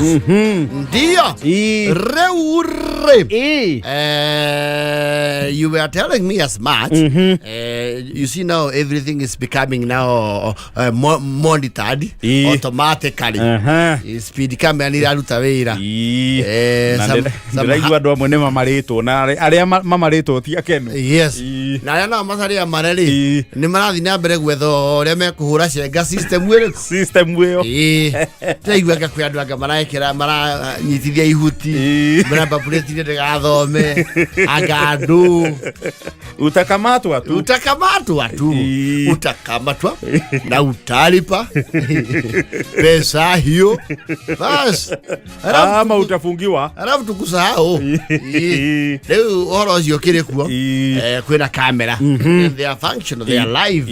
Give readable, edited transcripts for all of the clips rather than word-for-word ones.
Ndio. Rĩu rĩ, you were telling me as much. You see, now everything is becoming now monitored automatically. Speed camera nĩ iraruta wĩra. Na ndĩraigua andũ amwe nĩ mamarĩtwo na arĩa mamarĩtwo ti akenu. Yes. Na arĩa nao matarĩ amare rĩ, nĩ marathiĩ na mbere gwetha ũrĩa mekũhũra cenga system ĩrĩkũ? System ĩyo. Ĩĩ, ndĩraigua anga kwĩ andũ anga marekĩra maranyitithia ihuti namba plate ndĩgathome anga andũ. Utakamatwa tu. Utakamatwa tu. Utakamatwa na utalipa pesa hiyo bas. Alafu Ama utafungiwa. Alafu tukusahau. Ĩĩ. Rĩu ũhoro ũcio ũkĩrĩ kuo. Kwĩna kamera. And they are functional, they are live.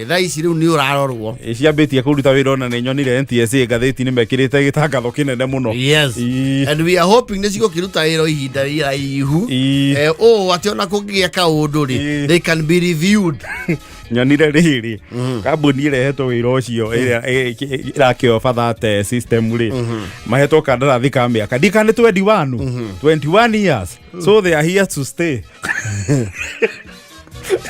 Thaa ici rĩu nĩ ũrarorwo. Ciambĩtie kũruta wĩra, ona nĩ nyonire NTSA ngathĩti-inĩ mekĩrĩte gĩtangatho kĩnene mũno. Yes. And we are hoping nĩ cigũkĩruta wĩra ihinda iraihu. Ũũ atĩ ona kũngĩgĩa kaũndũ rĩ, they can be reviewed. Nyonire rĩrĩ kambuni ĩrehetwo wĩra ũcio ĩrĩa ĩrakĩoba that system rĩ, mahetwo kandarathi ka mĩaka ndika nĩ 21, 21 years, so they are here to stay.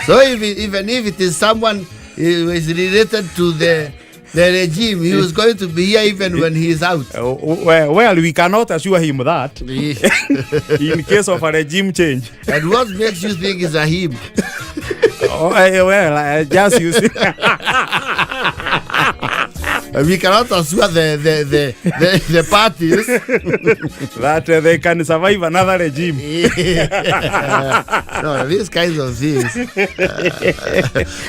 So if it, even if it is someone who is related to the regime, he was going to be here even when he is out. Well, we cannot assure him that in case of a regime change. And what makes you think it's a him? Oh, well, just you see. We cannot assure the parties that they can survive another regime. No, these kinds of things.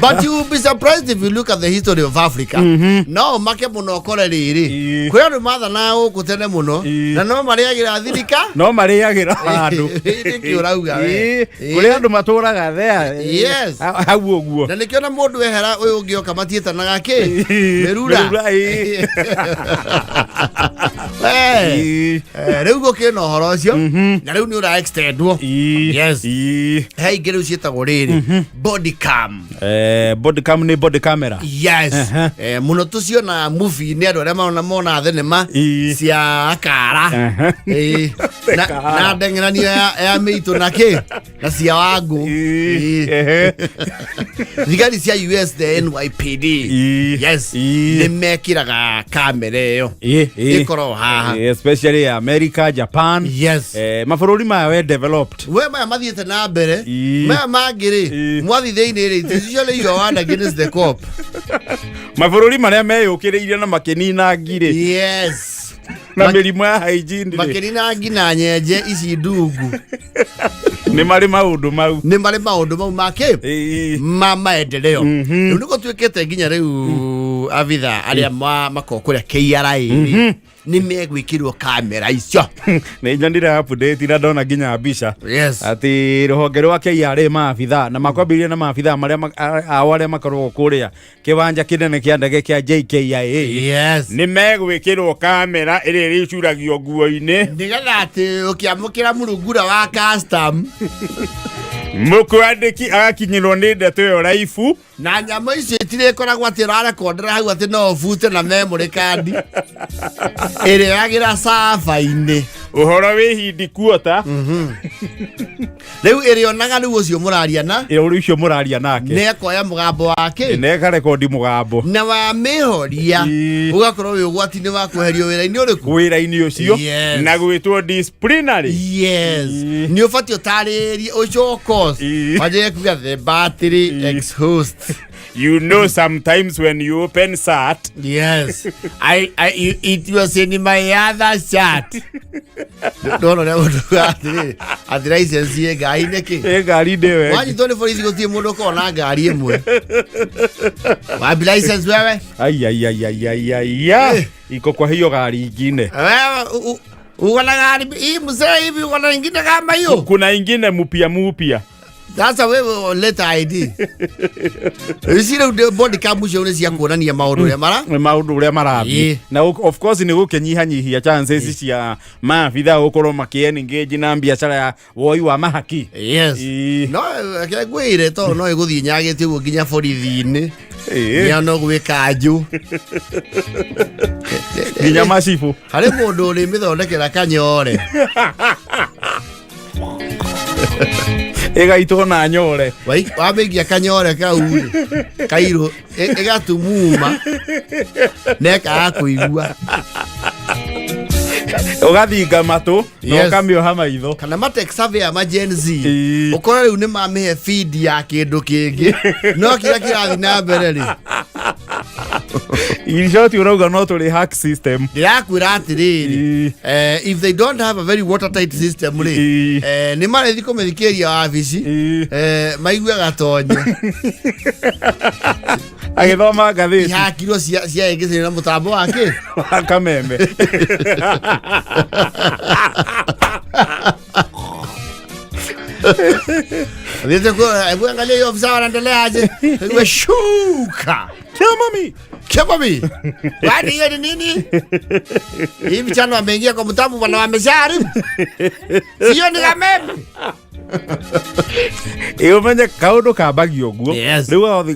But you will be surprised if you look at the history of Africa. No make mũno ũkore rĩrĩ, kwĩ andũ mathanaga gũkũ tene mũno na no marĩagĩra thirika. No marĩagĩra handũ. Nĩkĩ ũrauga we? Kũrĩ andũ matũraga there. Yes. Hau ũguo. Na nĩkĩo na mũndũ ehera ũyũ ũngĩ oka matiĩtanaga kĩ? Mĩrura. Mĩrura, ĩĩ. Rĩu gũkĩrĩ na ũhoro ũcio na rĩu nĩ ũra extendwo. Yes. He ingĩ rĩu ciĩtagwo rĩrĩ body cam. Body cam nĩ body camera. Yes. Mũno tũciona movie nĩ andũ arĩa marona mona thenema cia akara. Akara. Na ndeng'eranio ya mĩitũ na kĩ na cia wangũ. Thigari cia US, the NYPD, yes, nĩ mekĩraga kamera ĩyo ĩkorwo haha. Especially America, Japan. Yes. Mabũrũri maya we developed. We maya mathiĩte na mbere. Maya mangĩ rĩ, mwathi thĩinĩ rĩ, it is usually your one against the cop. Mabũrũri marĩa meyũkĩrĩirie na makĩnina ngirĩ na mĩrimũ ya hygiene rĩ, Makĩnina nginya nyenje ici ndungu. Nĩ marĩ maũndũ mau. Nĩ marĩ maũndũ mau makĩ ma maendeleo. Rĩu nĩ gũtuĩkĩte nginya rĩu abitha arĩa makoragwo kũrĩa KRA rĩ, nĩ megwĩkĩrwo kamera icio. Nĩ nyonire update na ndona nginya mbica atĩ rũhonge rwa KRA maabitha na makwambĩrĩria na maabitha marĩa ao arĩa makoragwo kũrĩa kĩwanja kĩnene kĩa ndege kĩa JKIA nĩ megwĩkĩrwo kamera ĩrĩa ĩrĩcuragio nguo-inĩ, nĩgetha atĩ ũkĩamũkĩra mũrungura wa custom, mũkwandĩki agakinyĩrwo nĩ ndeto ĩyo raibu. Na nyamũ icio itirĩkoragwo atĩ ũrarekondera hau atĩ no ũbute na memory card, ĩrĩoyagĩra saba-inĩ. Ũhoro wĩ hindi kuota. Rĩu ĩrĩonaga rĩu ũcio mũraria na ũrĩ ũcio mũraria nake nĩ ekoya mũgambo wake na ĩkarekondi mũgambo. Na wamĩhoria, ũgakorwo wĩ ũgwati-inĩ wa kweherio wĩra-inĩ ũrĩkũ? Wĩra-inĩ ũcio na gwĩtwo disciplinary. Yes. Nĩ ũbatiĩ ũtarĩrie ũcokos wanjĩrĩrie kuga the battery exhaust. You know, sometimes when you open sat Yes, it was in my other shirt. Ndona ũrĩa mũndũ atĩrĩrĩ atĩ license ĩ ngari nĩkĩ? Ĩ ngari ndĩwe. Wanyitwo nĩ borithi, gũtirĩ mũndũ ũkoragwo na ngari ĩmwe. Wapi license wewe? Ai, ai, ai, ai, ai, ai, ya. Iko kwa hiyo gari ingine. Wewe uko na gari hii mzee hivi, uko na ingine kama hiyo? Kuna ingine mpya mpya. Sasa wewe leta ID ici rĩu body cam icio nĩ cia kuonania maũndũ ũrĩa mara Maũndũ ũrĩa marathiĩ. Ĩĩ. Na of course nĩ gũkĩnyihanyihia chances cia maabitha gũkorwo makĩ engage na biacara ya woi wa mahaki. Yes. Ĩĩ. No reke ngwĩre, tondũ no ĩgũthiĩ nyagĩte ũguo nginya borithi-inĩ. Ĩĩ. Nĩa no gwĩ kanjũ. Nginya macibũ. Harĩ mũndũ ũrĩmĩthondekera kanyore. Ĩgaitwo na nyore. Wamĩikia kanyore kau rĩ, kairũ ĩgatumuma na ĩkaga kũigua. Ũgathinga matũ na Yes. ũkamĩoha maitho. Kana ma tech savvy ma Gen Z, Ĩĩ. ũkore rĩu nĩ mamĩhe feed ya kĩndũ kĩngĩ, no kĩrĩa kĩrathiĩ na mbere rĩ. In short, ũrauga no tũrĩ hack system. Ndĩrakwĩra atĩrĩrĩ, Ĩĩ. If they don't have a very watertight system rĩ, Ĩĩ. nĩ marĩthi kũmĩthikĩria wabici, Ĩĩ. maigue gatonye Agĩthoma ngathĩti. Ihakirwo cia ĩngĩ na mũtambo wake. Wa kameme. Thiĩte hebu angalia hiyo ofisa wanaendelea aje. Iwe shuka. Mami. Kemami. Kwani hiyo ni nini? Hii vijana wameingia kwa mtambo bwana, wameshaharibu. Sio ni kameme. Ĩ, ũmenye kaũndũ kambagia ũguo. Yes. Rĩu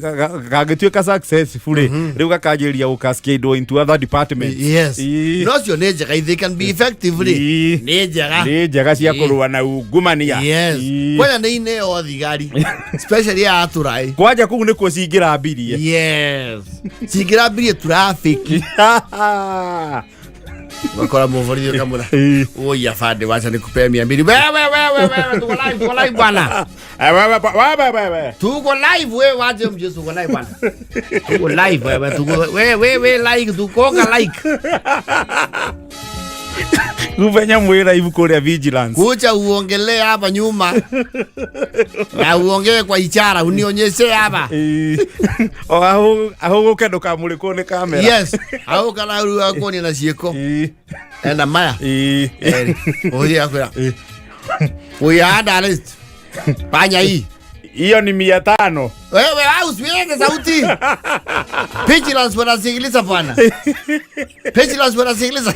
kangĩtuĩka successful rĩ, rĩu gakanjĩrĩria gũcascade into other departments. Yes. Ĩĩ. No cio nĩ njega, if they can be effective rĩ. Ĩĩ. Nĩ njega. Nĩ njega cia Ĩĩ. kũrũa na ungumania. Yes. Ĩĩ. Kwanja nĩ ineo thigari. Especially ya aturai. Kwanja kũu nĩkuo cingĩrambirie. Yes. Cingĩrambirie traffic. Wakora mũborithi ũkamwĩra, Ĩĩ. "Oi afande, wacha nikupea 200." Wewe wewe wewe, tuko live, tuko live bwana. Eh, wewe, wewe, wewe. Tuko live wewe, wache mchezo, tuko live bwana. Tuko live wewe, tuko wewe wewe like tukoka like. Kumbe nyamũ ĩ live kũrĩa vigilance. Kuja uongelee hapa nyuma. Na uongee kwa ishara, unionyeshe hapa. Ĩĩ. O ahũgũke ndũkamũrĩkwo nĩ kamera. Yes. Au kana ru akuonia na ciĩko. Ĩĩ. Ena maya. Ĩĩ. Oye akwĩra. We are under arrest. Fanya hii. Hiyo ni 500. Wewe au usiweke sauti. Vigilance wanasikiliza bwana. Vigilance wanasikiliza.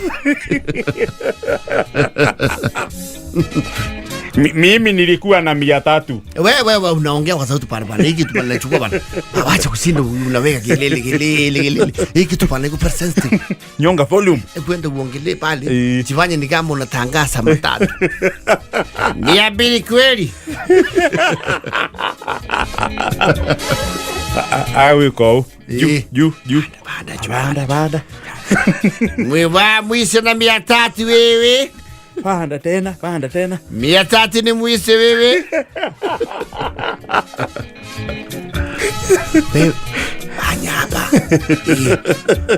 Mimi nilikuwa na 300. Wewe wewe unaongea kwa sauti pale bwana. Hiki kitu bwana nachukua bwana. Wacha kushinda unaweka kelele kelele kelele. Hiki kitu bwana iko very sensitive. Nyonga volume. Hebu enda uongelee pale. Eh. Jifanye ni kama unatangaza matatu. 200 kweli. Awiko juu Ĩĩ. juu juu. Panda juu. Panda panda. Mwiwa mwisho na 300 wewe. Panda tena, panda tena. 300 ni mwise wewe. Wewe, fanya hapa.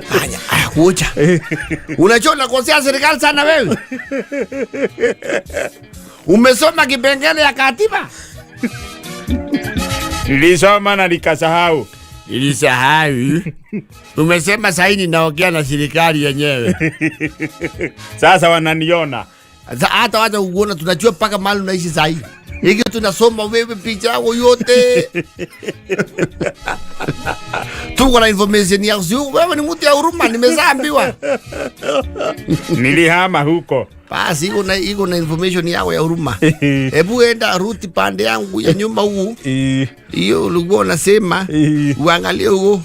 Fanya. Ah, kuja. Unajua unakosea serikali sana wewe. Umesoma kipengele ya katiba? Nilisoma na nikasahau. Nilisahau. Umesema saini naongea na serikali yenyewe. Sasa wananiona. Sasa hata wacha uona, tunajua mpaka mahali unaishi sahi. Hiki tunasoma wewe picha yako yote. Tuko na information ya sio wewe ni mtu ya huruma, nimezaambiwa. Nilihama huko. Basi iko na information yako ya huruma. Hebu enda ruti pande yangu ya nyumba huu. Hiyo ulikuwa unasema uangalie huko.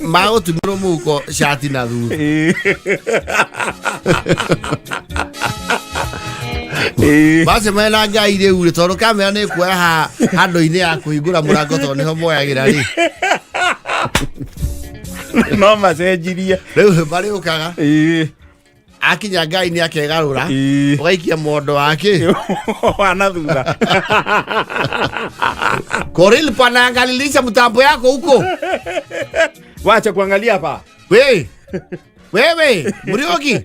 Mao tumiro huko shati na dhuru. Basi mena ngai rĩu rĩ, tondũ kamera nĩ kuoya ha handũ-inĩ ya kũhingũra mũrango tondũ nĩho moyagĩra rĩ. No macenjirie. Rĩu marĩũkaga akinya ngai nĩ akegarũra, ũgaikia mondo wake. Wana thutha. Koril panaangalilisha mtambo yako huko. Wacha kuangalia hapa. We Wewe Murioki,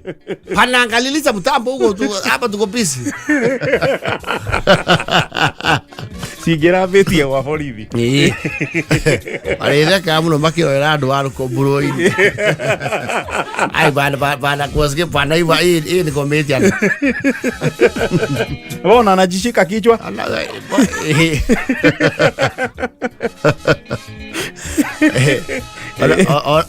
panaangaliliza mtambo huko tu, hapa tuko busy. Cingĩrambĩtie gwa borithi. Ĩĩ. Marĩthekaga mũno makĩrorera andũ a rũkũmbũrũ-inĩ. Ai bana bana kuwasikia bana hii hii ni comedian. Wona anajishika kichwa.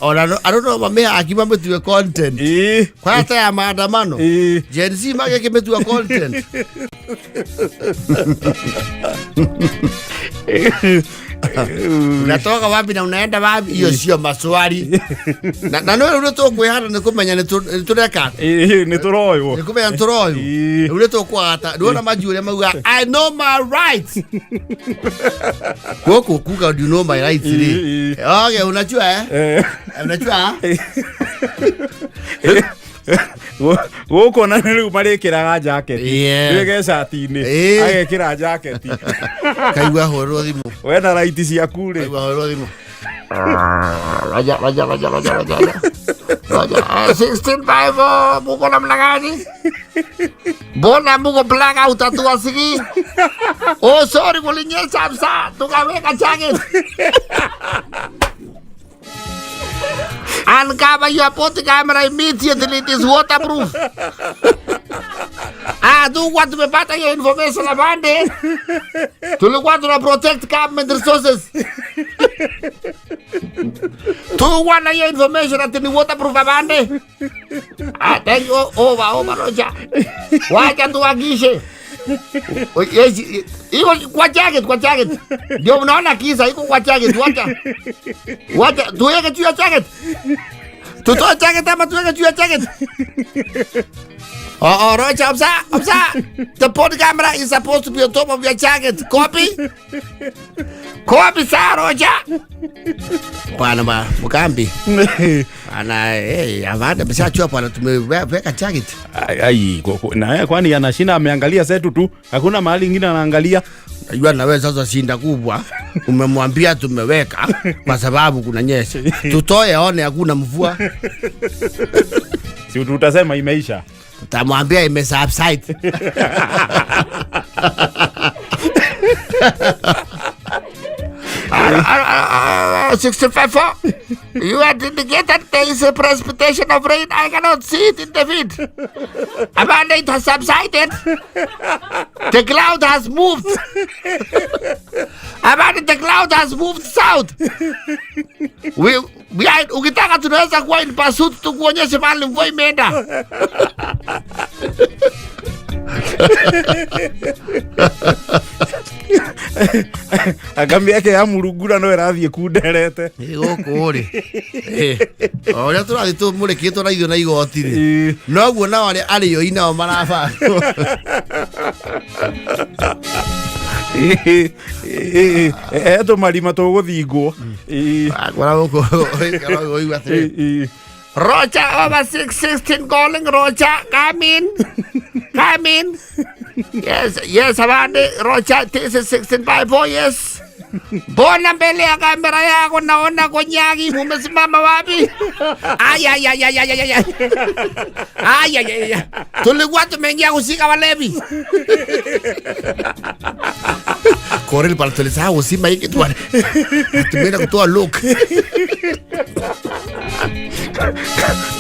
Ona andũ no mamĩhaki mamĩtue content. Ĩĩ. Kwaya ta ya maandamano. Ĩĩ. Gen Z magĩkĩmĩtua content. Unatoka wapi na unaenda wapi? Hiyo sio maswali. Na no rĩu tũkwĩhanda nĩ kũmenya nĩ tũreka. Ĩĩ, nĩ tũroywo. Nĩ kũmenya nĩ tũroywo. Ĩĩ. Rĩu nĩ tũkwagata. Ndĩrona manju ũrĩa mauga I know my rights. Gũkũ kuga do you know my rights rĩ. Ĩĩ. Okay, unajua eh? Eh. Unajua? Gũkũ ona rĩu marĩkĩraga jaketi. Yeah. Rĩu cati-inĩ. Ĩĩ. Agekĩra jaketi. Kaigua hũrwo thimũ. Wena raiti ciaku rĩ. Kaigua hũrwo thimũ. Roja, roja, roja, roja, roja. Roja. 16 5, muko namna gani? Mbona muko blackout hatuwasikii? Oh, sorry, kulinyesha msa, tukaweka jacket. Uncover your body camera immediately, it is waterproof. Ah, tulikuwa tumepata hiyo information afande. Tulikuwa tuna protect government resources. Tulikuwa na hiyo information ati ni waterproof afande. Ah, thank you. Over, over, Roger. Wacha tuakishe. Yes, iko kwa jacket, kwa jacket. Ndio mnaona kisa iko kwa jacket, wacha. Wacha tuweke juu ya jacket. Tutoe jacket ama tuweke juu ya jacket. Oh, oh, Roger, observe, observe. The body camera is supposed to be on top of your jacket. Copy? Copy, sir, Roger. Bwana ba, Mugambi. Bwana, eh, avanda mshachua bwana tumeweka jacket. Ai, ai, na yeye kwani anashinda ameangalia zetu tu, hakuna mahali ingine anaangalia. Najua na wewe sasa shinda kubwa. Umemwambia tumeweka kwa sababu kuna nyesha. Tutoe aone hakuna mvua. Si tutasema imeisha. Tutamwambia ime subside. 65. You had indicated there is a precipitation of rain. I cannot see it in the feed. Amanda, it has subsided. The cloud has moved. Amanda, the cloud has moved south. We are, ukitaka tunaweza kuwa in pursuit tukuonyeshe mahali mvua imeenda. Akambi yake ya murungura no ĩrathiĩ kunderete. Gũkũ rĩ, o ũrĩa tũrathiĩ tũmũrĩkĩtwo na ithuĩ na igoti rĩ, Ĩĩ. noguo nao arĩa arĩoi nao marabangwo. Ĩ, tũmarima tũgũthingwo. Ĩ, Akora gũkũ ũikara ũigua atĩrĩ, ĩ, Roger over 616 calling Roger, come in. Come in. Yes, yes, Abandi. Roger, this is 1654, yes. Mbona mbele ya kamera yako naona konyagi, mumesimama wapi? Ay, ay, ay, ay, ay, ay, ay. Ay, ay, ay, ay. Tulikuwa tumeingia kushika walevi. Korel pala tulisahau uzima hiki tu. Tumeenda kutoa look.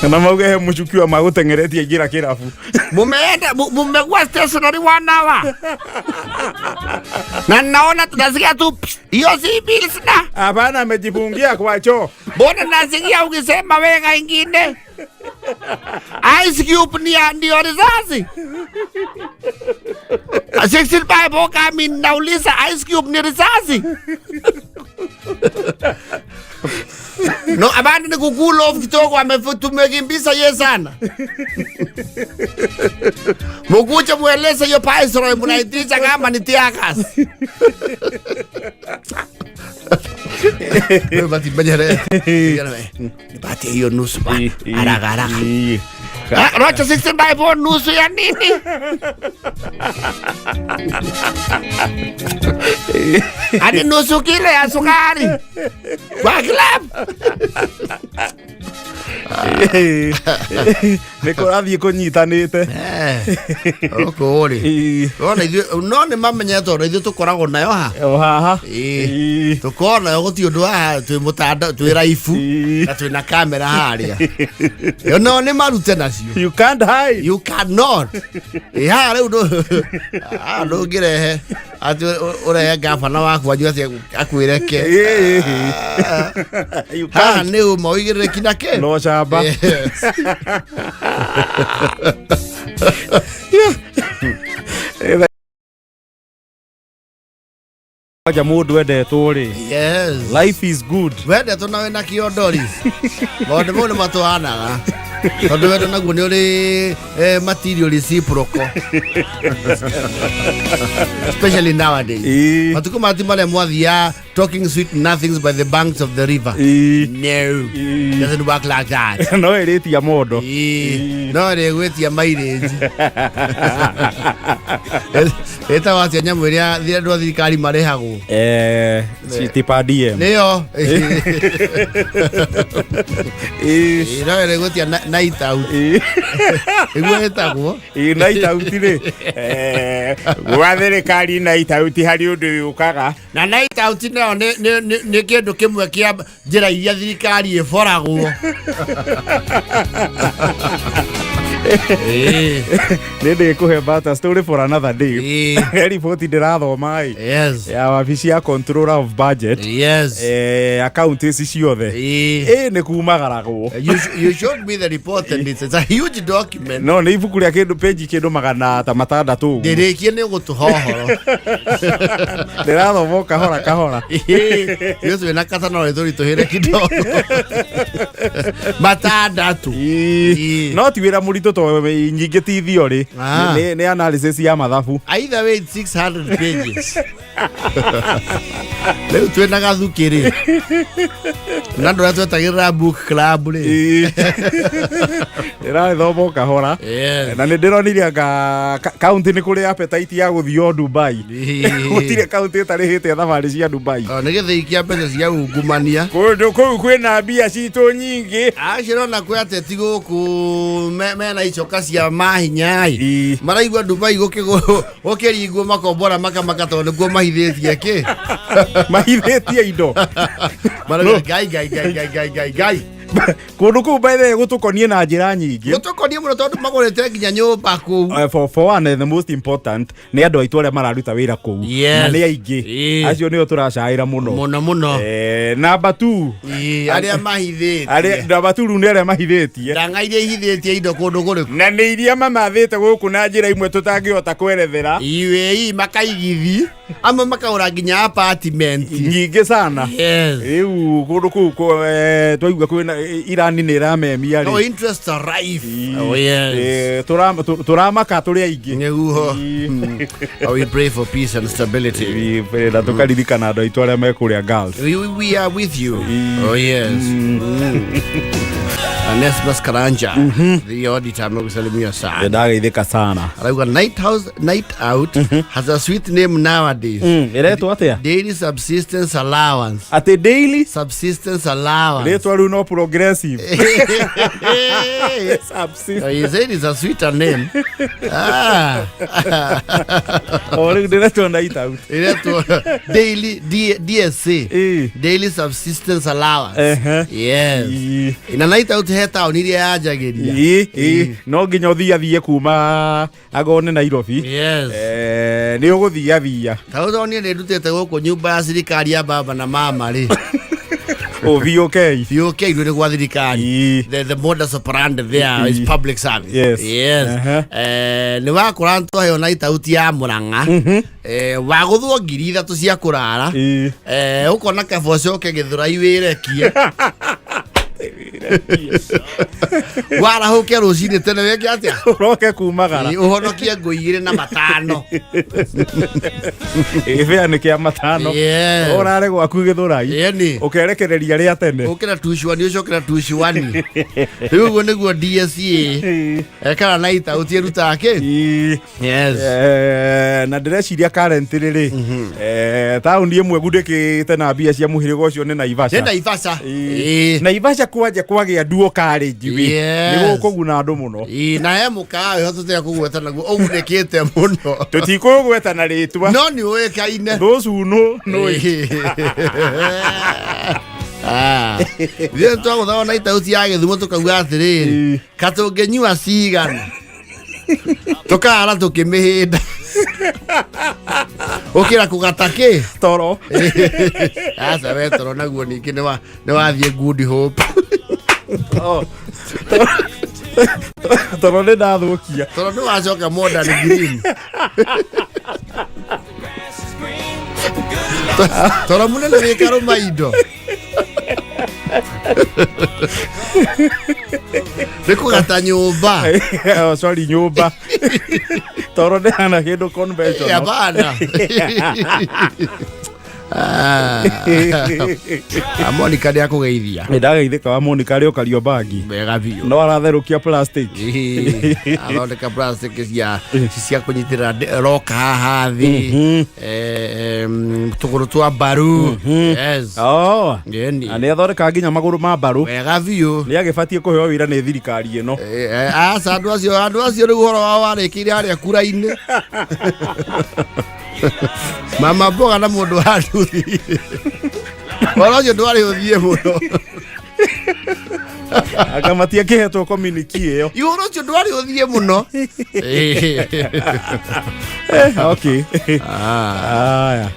Na mauge he mũcukiwa magũteng'eretie aingĩra kĩrabu. Mumeenda mumekuwa stationary one hour. Na naona tunasikia tu pst, hiyo si bills na. Hapana, amejifungia kwa choo. Mbona nasikia ukisema weka ingine? Ice Cube ni ndio risasi. 65 boka mimi nauliza Ice Cube ni risasi. No, abandi ni kukula off kidogo tumekimbiza ye sana. Mukuje mueleze hiyo Viceroy mnaitisha kama ni tear gas. Wewe bati banyere. Nipatie hiyo nusu bana. Haraka haraka. Ĩ. Ah, Roger 16 by nusu ya nini? Hadi nusu kilo ya sukari. Thirikari kwa club. Nä kå rathiä kå nyitanä te. Gũkũ rĩ, wona ithuĩ no nĩ mamenye tondũ ithuĩ tũkoragwo nayo ha. O haha. Ĩĩ. Tũkoragwo nayo, gũtirĩ ũndũ haha, twĩ mũtandao, twĩ raibu na twĩna kamera harĩa. Ĩyo no nĩ marute nacio. You can't hide. You cannot. Ĩ haha rĩu haha ndũngĩrehe atĩ ũrehe ngabana waku anjue atĩ akwĩre ke. You Haha can't. nĩ ũma ũigĩrĩrĩki na kĩ. No camba. Yes. Kwanja mũndũ endetwo rĩ. Yes. Life is good. Wendetwo na wĩna kĩondori, maũndũ mau nĩ matũhanaga tondũ wendo naguo nĩ ũrĩ material reciprocal, especially nowadays. Matukũ mati marĩa mwathia talking sweet nothings by the banks of the river. No, doesn't work like that. No ĩrĩtia mondo. Ĩĩ, no rĩgwĩtia mileage ĩtagwo atĩa nyamũ ĩrĩa andũ a thirikari marĩhagwo? City per diem. Nĩyo. Ĩĩ. No ĩrĩgwĩtia night out. Ĩguo ĩtagwo. Ĩĩ, night out rĩ, gwa thirikari night out harĩ ũndũ yũkaga. Na night out nayo nĩ kĩndũ kĩmwe kĩa njĩra iria thirikari ĩboragwo. Ĩĩ. Nĩ ndĩkũhe bata story for another day. He riboti ndĩrathoma ĩ ya wabici ya Controller of Budget. Akaunti ici ciothe ĩ nĩ kumagaragwo. You showed me the report and it's a huge document. No nĩ ibuku rĩa kĩndũ page kĩndũ 600 ũguo. Ndĩrĩkie nĩ ũgũtũhohoro. Ndĩrathoma o kahora kahora. Ithuĩ twĩna kata no ĩtũritũhĩre kidogo 600. Ĩĩ. No ti wĩra mũritũ to nyingĩ ti theory. Nĩ analysis ya mathabu. Either way, it's 600 pages. Rĩu twĩna gathukĩ rĩ na andũ arĩa twetagĩrĩra book club rĩ. Ndĩrathoma o kahora. Na nĩ ndĩronire anga kaunti nĩ kũrĩ appetite ya gũthiĩ o Dubai. Gũtirĩ kaunti ĩtarĩhĩte thabarĩ cia Dubai. O, nĩ gĩthĩi kĩa mbeca cia ungumania. Kũndũ kũu kwĩna mbia citũ nyingĩ. Acirona kwĩ ateti gũkũ mena icoka cia mahinya ĩ. Maraigua Dubai gũkĩringwo makombora makamaka tondũ nĩkuo mahithĩtie kĩ. Mahithĩtie indo. Marauga ngai ngai ngai ngai ngai ngai ngai. Kũndũ kũu by the way gũtũkonie na njĩra nyingĩ. Gũtũkonie mũno tondũ magũrĩte nginya nyũmba kũu. For one, the most important nĩ andũ aitũ arĩa mararuta wĩra kũu. Na nĩ aingĩ. Acio nĩo tũracaĩra mũno. Mũno mũno. Number two. Arĩa mahithĩtie. Arĩa number two rĩu nĩ arĩa mahithĩtie. Ndanga iria ihithĩtie indo kũndũ kũrĩkũ. Na nĩ iria mamathĩte gũkũ na njĩra imwe tũtangĩhota kwerethera. UAE makaigithi amwe makagũra nginya apartment nyingĩ sana. Rĩu kũndũ kũu twaigua kwĩna Irani nĩ ĩramemia No rĩ. interest are rife. Oh yes. Tũramaka tũrĩ aingĩ. Nĩguo. Oh, we pray for peace and stability. Na tũkaririkana andũ aitũ arĩa me kũrĩa Gulf. We are with you. Oh yes. Onesmus Karanja, the auditor, amekusalimia sana. Ndageithĩka sana. Arauga night house night out has a sweet name nowadays. Ĩretwo atĩa? Daily subsistence allowance. Atĩ daily subsistence allowance. Rĩtwa rĩu no progressive. He said it's a sweeter name. Ah. O rĩu ndĩretwo night out. Iretwo daily DSA. Daily subsistence allowance. Yes. Ina night out he taũni iria yanjagĩria. Ĩ, no nginya ũthiathie kuma agone Nairobi. Yes. Nĩ ũgũthiathia. Ta ũrĩa niĩ nĩ ndutĩte gũkũ nyũmba ya thirikari ya baba na mama rĩ. O VOK. VOK nĩ gwa thirikari. The modus operandi there is public service. Yes. Yes. Nĩ wakora ntwaheo night out ya Murang'a. Wagũthwo 3,000 cia kũrara. Ũkona kaba ũcoke Gĩthũrai wĩrekie. Warahũke rũcinĩ tene wĩke atĩa? Ũroke kumagara. Ĩ, ũhonokie ngũ igĩrĩ na matano. Gĩbĩa nĩ kĩa matano. Yes. Ũrare gwaku Gĩthũrai. Ĩni. Ũkerekereria rĩa tene. Ũkĩra tucwani ũcokera tucwani. Rĩu ũguo nĩguo DSA ekana na ita ũtiĩrutaga kĩ? Ĩ. Yes. Na ndĩreciria currently rĩ, taũni ĩmwe gundĩkĩte na mbia cia mũhĩrĩga ũcio nĩ Naivasha. Nĩ Naivasha. Ĩ. Ĩ. Naivasha kwanja kwagĩa duo carriage wĩ Yes. nĩ gũkũguna andũ mũno. Ĩ, na he mũkawa wĩho tũtekũgweta naguo ũgunĩkĩte mũno. Tũtikũgweta na rĩtwa. No nĩ ũĩkaine. Those who know, know it. Ah. Ithuĩ twagũthagwo na itauti ya gĩthumo tũkauga atĩrĩrĩ, Ĩ. katũngĩnyua cigana tũkara tũkĩmĩhĩnda ũkĩra kũgata kĩ Toro. Aca we toro naguo ningĩ nĩ wathiĩ good hope. Oh. Toro nĩ ndathũkia. Toro nĩ wacoka modern green. Toro mũnene wĩ karũma indo nĩ kũgata nyũmba. Oh, sorry, nyũmba. Toro ndĩhana kĩndũ conventional. Hapana. Ah. Monica nĩ akũgeithia. Nĩ ndageithĩka wa Monica arĩ o Kariobangi. Wega biũ. No aratherũkia plastic. Ĩĩ, athondeka plastic cia kũnyitĩrĩra roka haha thĩ, tũgũrũ twa mbaru. Yes. Oh. Ĩni. Na nĩ athondeka nginya magũrũ ma mbaru. Wega biũ. Nĩ agĩbatiĩ kũheo wĩra nĩ thirikari ĩno. Aca andũ acio rĩu ũhoro wao warĩkĩire harĩa kura-inĩ. Mama mboga na mũndũ wa nduthi, ũhoro ũcio ndwarĩ ũthiĩ mũno. Anga matiakĩhetwo communique ĩyo. Ũhoro ũcio ndwarĩ ũthiĩ mũno. Okay. Ah. Aya.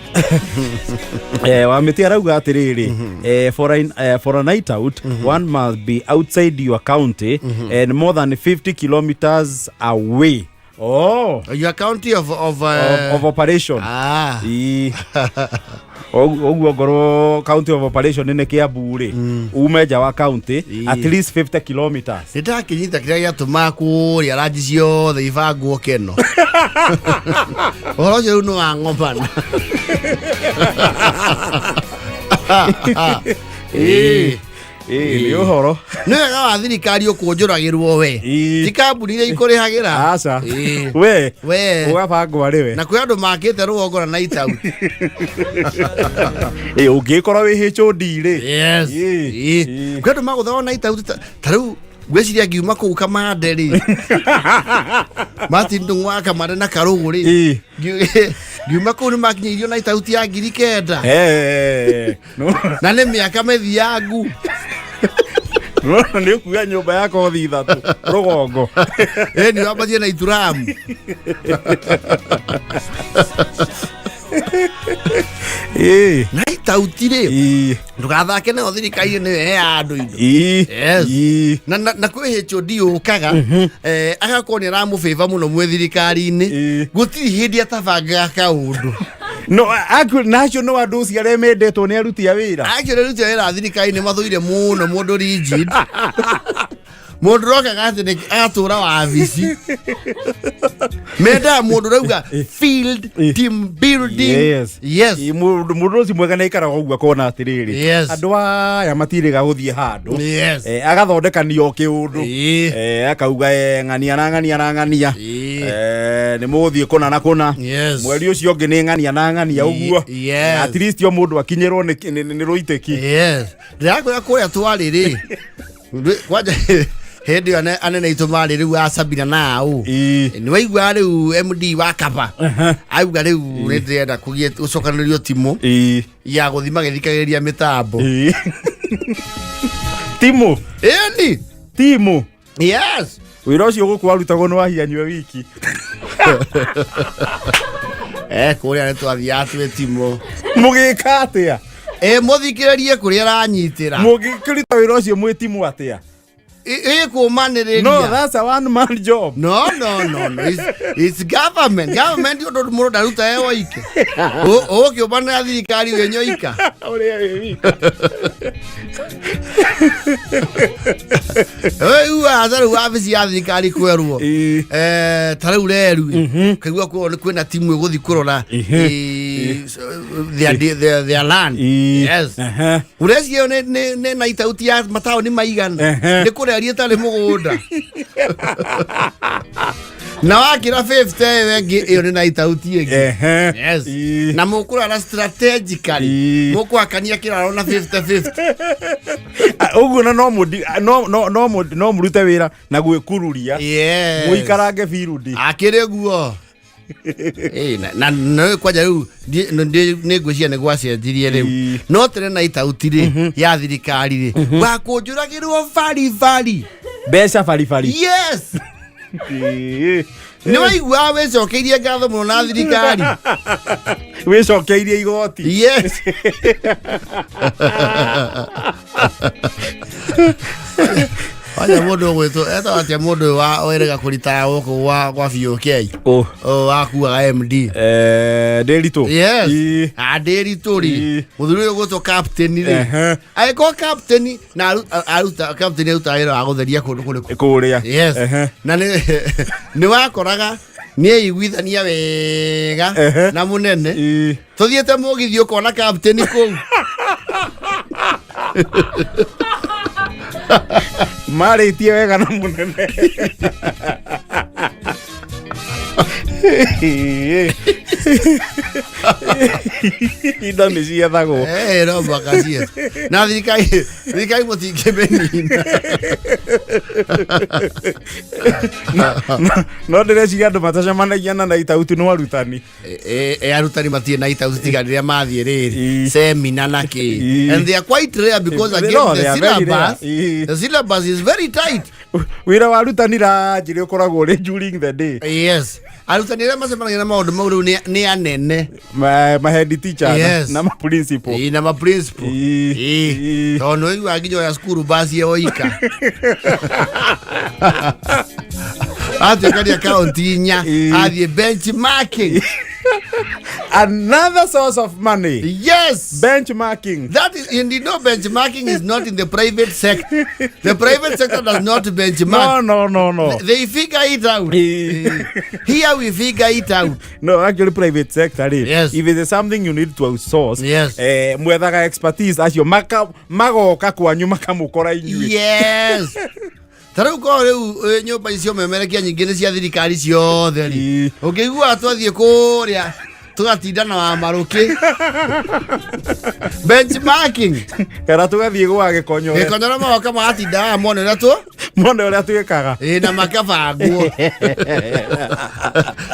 Wamĩtĩ arauga atĩrĩrĩ, for a night out, one must be outside your county and more than 50 kilometers away. Oh, Your county of of operation. Ah. Ii. Ũguo ngorwo county of operation nĩ Kiambu rĩ, ume nja wa county at least 50 kilometers. Nĩ ndakĩnyita kĩrĩa gĩatũmaga kũrĩa ranji ciothe ibangwo keno. Ũhoro ũcio rĩu nĩ wa ng'omana. Ĩĩ nĩ ũhoro. Nĩ wega wa thirikari ũkũnjũragĩrwo we. Ĩĩ. Ti kambuni iria ikũrĩhagĩra. Aca. Ĩĩ. We. We. Ũgabangwo arĩ we. Na kwĩ andũ makĩte rũgongo na night out. Ĩ ũngĩkorwo wĩ HOD rĩ. Yes. Ĩĩ. Ĩĩ. Ĩĩ. Kwĩ andũ magũthagwo night out ta rĩu ngwĩciria ngiuma kũu Kamande rĩ, Martin Ndung'u wa Kamande na Karũgũ rĩ, Ĩĩ. Ngiuma kũu nĩ makinyĩirio night out ya 9,000. No. Na nĩ mĩaka mĩthiangu. No nĩ ũkuoya nyũmba ya kothi ithatũ rũgongo. Ĩ nĩ wambatie na ituramu. Night out rĩ, ndũgathake nayo thirikari nĩyo ĩheaga andũ indo. Yes. Na kwĩ HOD ũkaga, agakorwo nĩ aramũbĩba mũno mwĩ thirikari-inĩ. Gũtirĩ hĩndĩ atabangaga kaũndũ. No na acio no andũ ũcio arĩa mendetwo nĩ aruti a wĩra. Actually ruti wĩra thirikari nĩ mathũire mũno mũndũ rigid, mũndũ rokaga atĩ nĩ agatũra wabici. Mendaga mũndũ rauga field team building. Yes. Yes. Ĩ, mũndũ ũcio mwega nĩ aikaraga ũguo akona atĩrĩrĩ, andũ aya matirĩga gũthiĩ handũ. Agathondekania o kĩũndũ. Akauga, ng'ania na ng'ania na ng'ania. Nĩ mũgũthiĩ kũna na kũna. Mweri ũcio ũngĩ nĩ ng'ania na ng'ania ũguo. At least o mũndũ akinyĩrwo nĩ rũitĩki. Yes, ndĩrakwĩra kũrĩa twarĩ rĩ, kwanja hĩndĩ ĩyo anene aitũ marĩ rĩu a Sabina na au, nĩ waigua rĩu MD wa Kaba auga rĩu nĩ ndĩrenda kũgĩe gũcokanĩrio timũ ya gũthiĩ magĩthikagĩrĩria mĩtambo. Timu. Ĩni. Timu. Yes. Wĩra ũcio gũkũ warutagwo nĩ wahianyue wiki. Kũrĩa nĩ twathiaga twĩ timũ. Mũgĩka atĩa? Mũthikĩrĩrie kũrĩa aranyitĩra. Mũngĩkĩruta wĩra ũcio mwĩ timu atĩa? Ĩ kũmanĩrĩria. No, that's a one man job. No, no, no, no. It's government. Government ũndũ mũndũ ndaruta e woike. Ũkĩũmbanĩra thirikari wĩ nyoika. Ũrĩa wĩ wika. Rĩu ta rĩu wabici ya thirikari kwerwo Ĩĩ. Ta rĩu reru kaigua kwĩna timu ĩgũthiĩ kũrora their land. Ĩĩ. Yes. Ehe. Ũreciria ĩyo nĩ na itauti ya mataũni maigana? Ehe. Nĩ kũreria ĩtarĩ mũgũnda na wakĩra 50 ĩyo ĩngĩ, ĩyo nĩ na itauti ĩngĩ. Ehe. Yes. Ĩĩ. Na mũkũrara strategically. Ĩĩ. Mũkũhakania kĩraro na 50 50. Ah, ũguo na no mũndi no no no mũndi- no mũrute wĩra na gwĩkururia. Yes. Mũikarange birudi. Akĩrĩ guo. Ĩĩ, na kwanja rĩu nĩ ngwĩciria nĩ gwacenjirie rĩu. Ĩĩ. No tene na itauti rĩ ya thirikari rĩ wakũnjũragĩrwo baribari. Mbeca baribari. Yes. Ĩĩ. Nĩ waiguaga wĩcokeirie ngatho mũno na thirikari. Wĩcokeirie igoti. Yes. Wanja mũndũ ũgwĩtwo etagwo atĩa, mũndũ ũyũ wa wĩrĩga kũritaya gũkũ gwa BOK? Ũ. Ũyũ wakuaga MD. Ndĩritũ. Yes. Ĩĩ. Andĩritũ rĩ. Ĩĩ. Mũthuri ũyũ ũgwĩtwo captain rĩ. Ehe. Agĩkorwo captain na aruta captain arutaga wĩra wa gũtheria kũndũ kũrĩkũ? Kũrĩa. Yes. Ehe. Na nĩ wakoraga nĩ eiguithania wega Ehe. na mũnene. Ĩĩ. Tũthiĩte mũgithi ũkona captain kũu. Marĩtie wega na mũnene. Indo nĩ ciethagwo. No mũhaka cietwo na thirikari mũtingĩmĩnina. No ndĩreciria andũ matacemanagia na naitauti no arutani. Arutani matirĩ na itauti tiga rĩrĩa mathiĩ rĩrĩ Ĩĩ. semina na kĩ. Ĩĩ. And they are quite rare because again No, the they are very rare. syllabus, Ĩĩ. the syllabus is very tight. Wĩra wa arutani ranjĩrĩ ũkoragwo ũrĩ during the day. Yes, arutani arĩa macemanagia na maũndũ mau rĩu nĩ anene. Ma head teacher na- Yes. na ma principal. Ĩĩ, na ma principal. Ĩĩ. Ĩĩ. Ĩĩ. Tondũ nĩ waigua nginya oya cukuru basi yoika atuĩkania kaunti inya. Ĩĩ. Athiĩ benchmarking. Another source of money. Yes. Benchmarking. That is, and benchmarking is not in the private sector. The private sector does not benchmark. No, no, no, no. They figure it out. Ĩĩ. Here we figure it out. No, actually private sector rĩ, Yes. if it is something you need to outsource, Yes. mwethaga expertise acio magoka kwanyu makamũkora inyuĩ. Yes. Ta rĩu korwo rĩu nyũmba icio memerekia nyingĩ nĩ cia thirikari ciothe rĩ. Ĩĩ. Ũngĩigua twathiĩ kũrĩa tũgatinda na wa marũkĩ. Benchmarking. Kana tũgathiĩ gwa Gĩkonyore. Gĩkonyora magoka magatinda haha mone ũrĩa tũ Mone ũrĩa twĩkaga. Ĩĩ, na makabangwo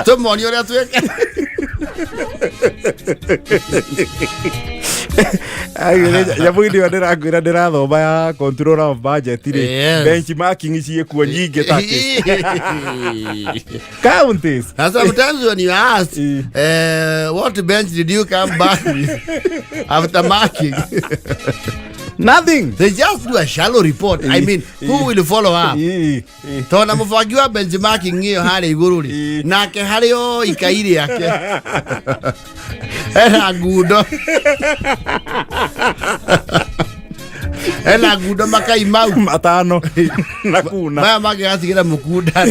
tũmonie ũrĩa twĩka. Nyamũ-inĩ ĩyo ndĩrakwĩra ndĩrathoma ya controller of budget rĩ, Yes. benchmarking ciĩkuo nyingĩ takĩ counties. And sometimes when you ask, what bench did you come back with after marking? Nothing. They just do a shallow report. I mean, who will follow up? Ĩĩ, ĩĩ. Tondũ na mũbangi wa benchmarking ĩyo harĩa igũrũ rĩ, nake harĩ o ikai rĩake ena ngundo, ena ngundo makai mau matano na kuna maya mangĩ agatigĩra mũkunda,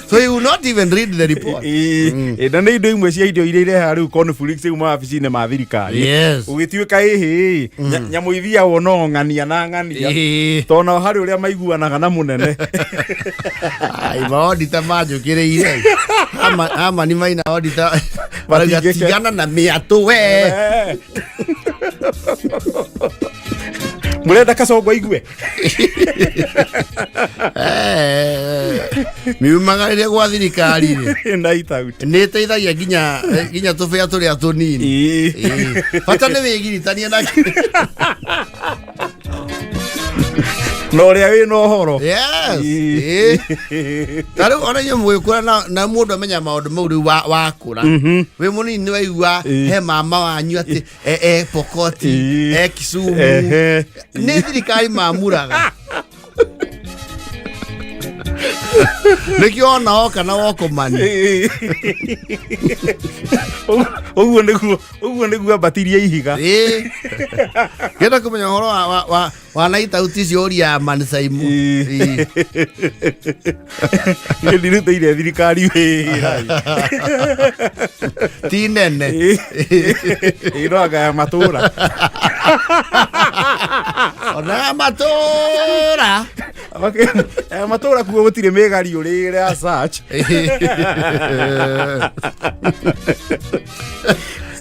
so you will not even read the report. Ĩĩ, ĩĩ, na nĩ indo imwe cia indo iria irehaga rĩu conflicts rĩu mawabici-inĩ ma thirikari. Ũgĩtuĩka ĩhĩ nyamũ ithiagwo no ng'ania na ng'ania, tondũ nao harĩ ũrĩa maiguanaga na mũnene. Ai, maodita manjũkĩrĩire ama ni maina odita marauga tigana na mĩatũ we. Mũrenda kacongo igue. Miumagarĩre gwa thirikari rĩ Night out. Nĩ ĩteithagia nginya tũbĩa tũrĩa tũnini. Ĩĩ. Bata nĩ wĩgiritanie na Na ũrĩa wĩna ũhoro. Yes. Ĩĩ. Ĩĩ. Ta rĩu ona inyuĩ mũgĩkũra na mũndũ amenya maũndũ mau rĩu wakũra wĩ mũnini nĩ waigua he mama wanyu atĩ e Pokoti, e Kisumu. Nĩ thirikari mamuraga. Nĩkĩo ona oka na wokomani. Ũguo nĩguo ambatirie ihiga. Ĩĩ. Ngĩenda kũmenya ũhoro wa night out icio, ũria Mansaimu. Ĩĩ. Niĩ ndirutĩire thirikari wĩra. Ti nene. Ĩ no anga ya matũra. Ona ya matũra. Okay. Ya matũra kuo gũtirĩ mĩgari ũrĩre ya search.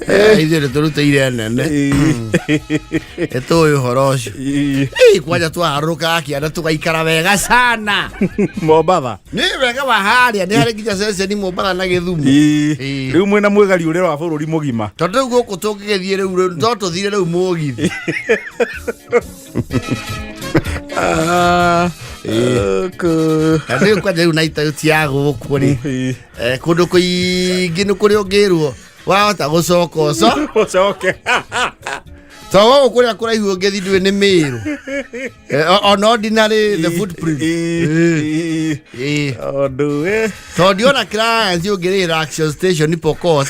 Ithuĩ nĩ tũrutĩire nene, nĩ tũĩ ũhoro ũcio. Ĩĩ, kwanja twaharũrũkaga kĩanda tũgaikara wega sana. Mombatha. Nĩ wega wa harĩa nĩ harĩ nginya ceceni Mombatha na Gĩthumo. Ĩĩ. Rĩu mwĩna mwĩgari ũrĩa wa bũrũri mũgima. Tondũ rĩu gũkũ tũngĩgĩthiĩ rĩu no tũthire rĩu mũgithi. Ah, Na rĩu kwanja rĩu night out ya gũkũ rĩ, kũndũ kũingĩ nĩ kũrĩ ũngĩrwo wahota gũcoka ũco. Ũcoke. To gũkũ kũrĩa kũraihu ũngĩthiĩ ndũĩ nĩ Mĩrũ. On ordinary the footprint. Ĩĩ. Ũndũ Tondũ ndiona clients ũngĩrĩra Action Station Pokot.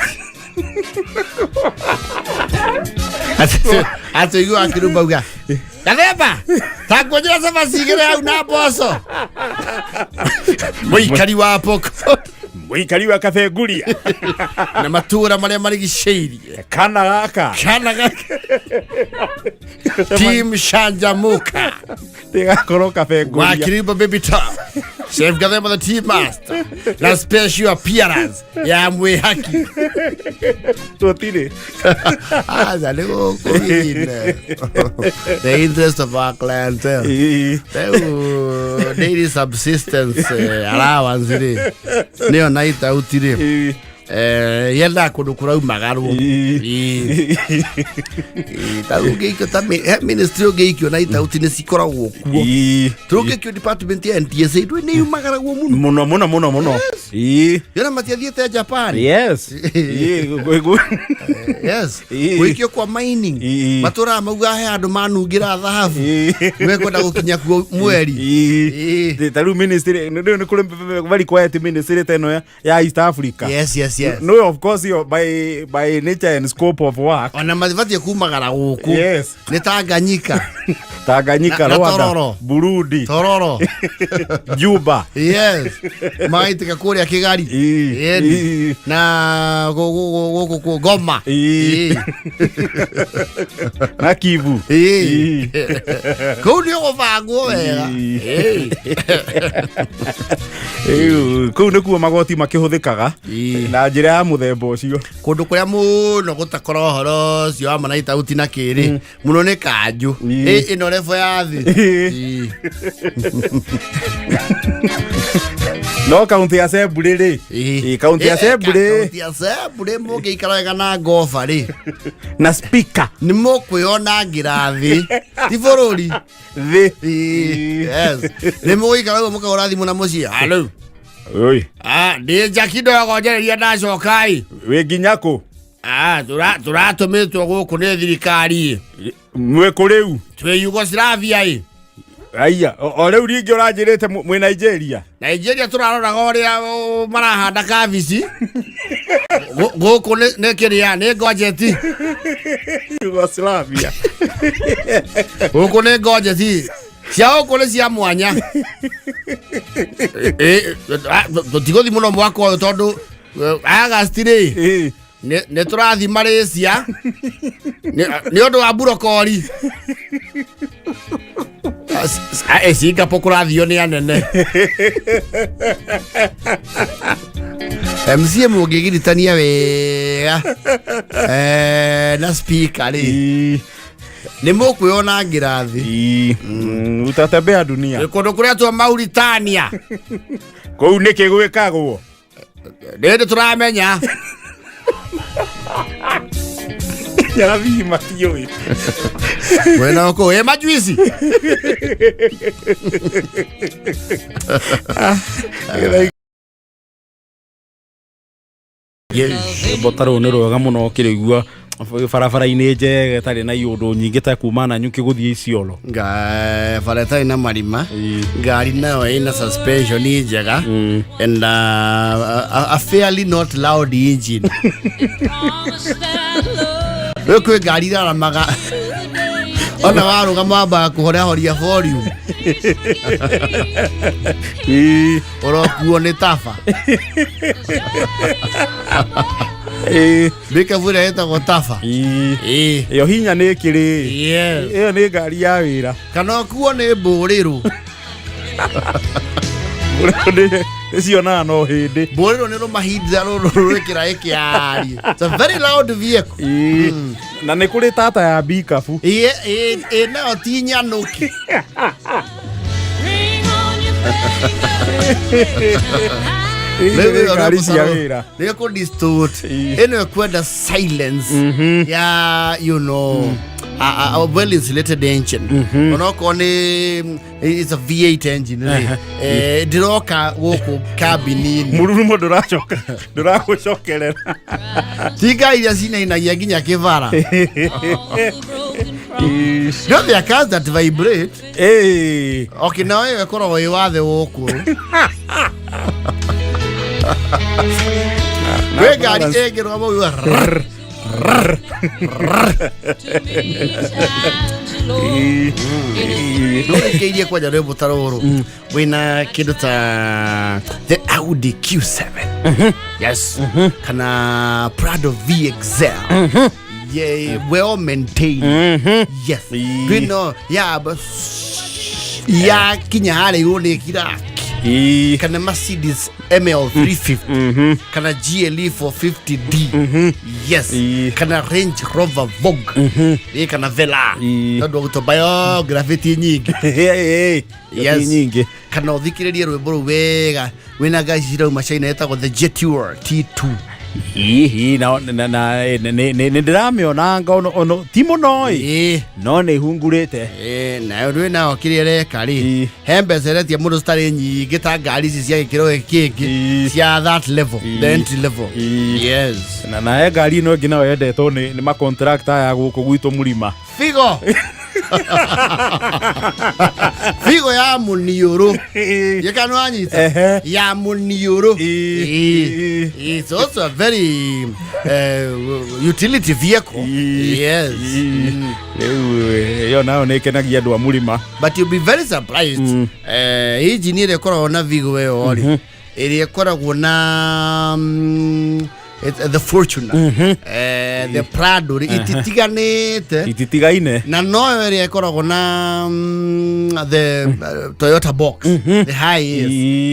Atĩ ũigua akĩrumba uga gathemba takuonjera cabaci igĩrĩ hau na mboco, mũikari wa Pokot. Mũikari wa Kabenguria. Na matũra marĩa marigicĩirie. Kana gaka. Kana gaka team Shanjamuka. Tigakorwo Kabenguria. Wakirimba Baby Top, Chef Gathemba the Tea Master na special appearance ya mwĩhaki. Tũtirĩ. Aca nĩ gũkũ the interest of our clientele. Rĩu daily subsistence allowance rĩ, nĩyo night out rĩ, yendaga kũndũ kũraumagarwo. Ĩĩ. Ĩĩ, ta ũngĩikio ta he ministry ũngĩikio night out nĩ cikoragwo kuo. Tũngĩikio department ya NTSA ndũĩ nĩ yumagaragwo mũno. Mũno mũno mũno mũno. Yona matiathiĩte Japan. Yes. Yes. Gũikio kwa mining. Matũraga mauga he handũ manungĩra thahabu, mekwenda gũkinya kuo mweri. Ta rĩu ministry rĩu nĩ kũrĩ very quiet ministry ta ĩno ya East Africa. Yes. No, of course yo by nature and scope of work. Ona matibatiĩ kumagara gũkũ. Nĩ Tanganyika. Tanganyika. Na Rwanda. Tororo. Burundi. Tororo. Juba. Yes, magaitĩka kũrĩa Kĩgari. Ĩni. Na gũkũ Goma. Na Kivu. Ĩĩ. Kũu nĩ ũgũbangwo wega. Ĩĩ. Ĩu, kũu nĩkuo magoti makĩhũthĩkaga na njĩra ya mũthemba ũcio. Kũndũ kũrĩa mũno gũtakora ũhoro ũcio wa manaita uti na kĩrĩ mũno nĩ kanjũ. Ĩ, ĩno level ya thĩ. Ĩĩ. No kaunti ya Assembly rĩ? Ĩĩ. Ĩĩ, kaunti ya Assembly. Kaunti ya Assembly mũngĩikara wega na ngoba rĩ, na speaker, nĩ mũkwĩona ngĩrathi ti bũrũri. Thĩ. Ĩĩ, yes, nĩ mũgũikara ũguo mũkahũra thimũ na mũciĩ, halo. Oi. Ah, ndĩ nja kidogo, njereria ndacoka ĩ. Wĩ nginya kũ? Ah, tũratũmĩtwo gũkũ nĩ thirikari. Mwĩ kũ rĩu? Twĩ Yugoslavia ĩ. Aya, o rĩu ringĩ ũranjĩrĩte mwĩ Nigeria. Nigeria tũraroraga ũrĩa marahanda kabici. Gũkũ nĩ kĩrĩa nĩ ngojeti. Yugoslavia. Gũkũ nĩ ngojeti cia gũkũ nĩ cia mwanya. Tũtigũthi mũno mwaka ũyũ tondũ Agasti rĩ, nĩ tũrathiĩ Malaysia nĩ ũndũ wa burokori. Singapore kũrathio nĩ anene MCA mũngĩgiritania wega na speaker rĩ, nĩ mũkwĩona ngĩrathi. Ĩĩ. Utatembea dunia. Nĩ kũndũ kũrĩa twa Mauritania. Kũu nĩkĩ gwĩkagwo? Nĩ ndĩ tũramenya. Nyarathii matiũĩ. Mwena ũkũ ĩ majuici. Rwĩmbo ta rũu nĩ rwega mũno ũkĩrĩigua. Barabara-inĩ njega ĩtarĩ na iũndũ nyingĩ ta kuma Nanyuki gũthiĩ Isiolo. Bara ĩtarĩ na marima, ngari nayo ĩna suspension njega and a fairly not loud engine. Rĩu kwĩ ngari iraramaga ona warũgama wambaga kũhorehoria volume. Ũrokuo nĩ taba. Mbĩkabu ĩrĩa ĩtagwo taba. Ĩĩ. Ĩyo hinya nĩ ĩkĩrĩ. Yes. Ĩyo nĩ ngari ya wĩra. Kana ũkuo nĩ mbũrĩrũ. Nĩcionaga no hĩndĩ. Mbũrĩrũ nĩ rũmahinda rũrũ rwĩkĩra ĩkĩarie. It's a very loud vehicle. Na nĩ kũrĩ tata ya bikabu. Ĩĩ, ĩĩ, ĩĩ, nayo ti nyanũki. Rĩu ngari cia wĩra. Nĩ kũ distort. Ĩno ĩkwenda silence ya a well insulated engine. Onokorwo nĩ it's a V8 engine rĩ. Ndĩroka gũkũ cabin-inĩ. Mũrurumo ndũracoka ndũragũcokerera. Ti ngari iria cinainagia nginya kĩbara. No there are cars that vibrate. Okay, nayo ĩyo ĩkoragwo ĩ wathe gũkũ. Kwĩ ngari ĩngĩrũgama ũigua rrrr. Ndũrĩkĩirie kwanja rwĩmbo ta rũrũ wĩna kĩndũ ta the Audi Q7, yes, kana Prado VXL, yeah, well maintained, yes. Ndwĩno ya ya kinya harĩa igũrũ nĩ ĩkiraki, kana Mercedes ML 350, kana GLE 450D, yes, kana Range Rover Vogue. Kana Velar, tondũ gũto biography nyingĩ. Yes. Nyingĩ. Kana ũthikĩrĩrie rwĩmbo rũu wega wĩna ngari cirauma China ĩtagwo the Jetour T2. Hihi na nĩ ndĩramĩonanga ono ti mũno ĩ, no nĩ ihungurĩte. Ĩĩ, nayo ndwĩ nayo kĩrĩa ĩreka rĩ, he mbeca ĩretia mũndũ citarĩ nyingĩ ta ngari ici cia gĩkĩro gĩkĩ kĩngĩ cia that level, the entry level. Yes. Na he ngari ĩno ĩngĩ nayo yendetwo nĩ macontractor aya gũkũ gwitũ mũrima. Figo, Figo ya muniũrũ gĩkano anyita. Ya muniũrũ. It's also a very utility vehicle. Yes. Rĩu ĩyo nayo nĩ ĩkenagia andũ a mũrima. But you'll be very surprised. Engine ĩrĩa ĩkoragwo na Vigo ĩyo rĩ, ĩrĩa ĩkoragwo na the Fortuner, the Prado rĩ, ititiganĩte. Ititigaine. Na noyo ĩrĩa ĩkoragwo na the Toyota box, the high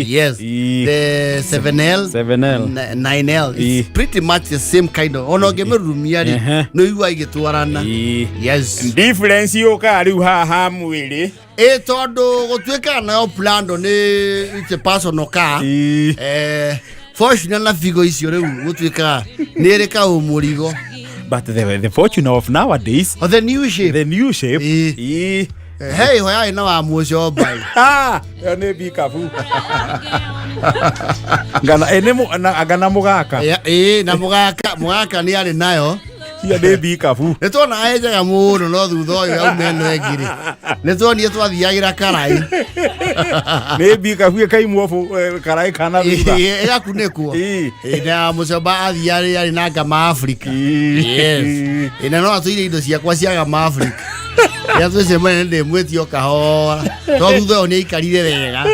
yes, the 7L, 7L. 9L. It's pretty much the same kind of, ona ũngĩmĩrurumia rĩ, nĩ ũigua igĩtwarana. Yes. Difference yũkaga rĩu haha mwĩrĩ. Ĩ, tondũ gũtuĩkaga nayo Prado nĩ it's a personal car. Fortuner na Figo icio rĩu gũtuĩkaga nĩ ĩrĩ kaũ mũrigo. But the Fortuner of nowadays, O the new shape, the new shape. He iho yarĩ na wa mũcomba. Ah, ĩyo nĩ bikabu ngana nĩ ngana mũgaka. Ĩ, na mũgaka, mũgaka nĩ arĩ nayo. Io nĩ bikabu. Nĩ tuona ĩ njega mũno, no thutha ũyũ yauma ĩno ĩngĩ rĩ, nĩ tuonire twathiagĩra karai. Nĩ bikabu ĩkaimwo karai kana thutha. Ĩgakunĩkwo. Ĩ, na mũcomba athiarĩ arĩ na Gama Africa. Yes. Ĩ, na no atũire indo ciakwa cia Gama Africa rĩrĩa twĩcemania nĩ ndĩmwĩtie o kahora, to thutha ũyũ nĩ aikarire wega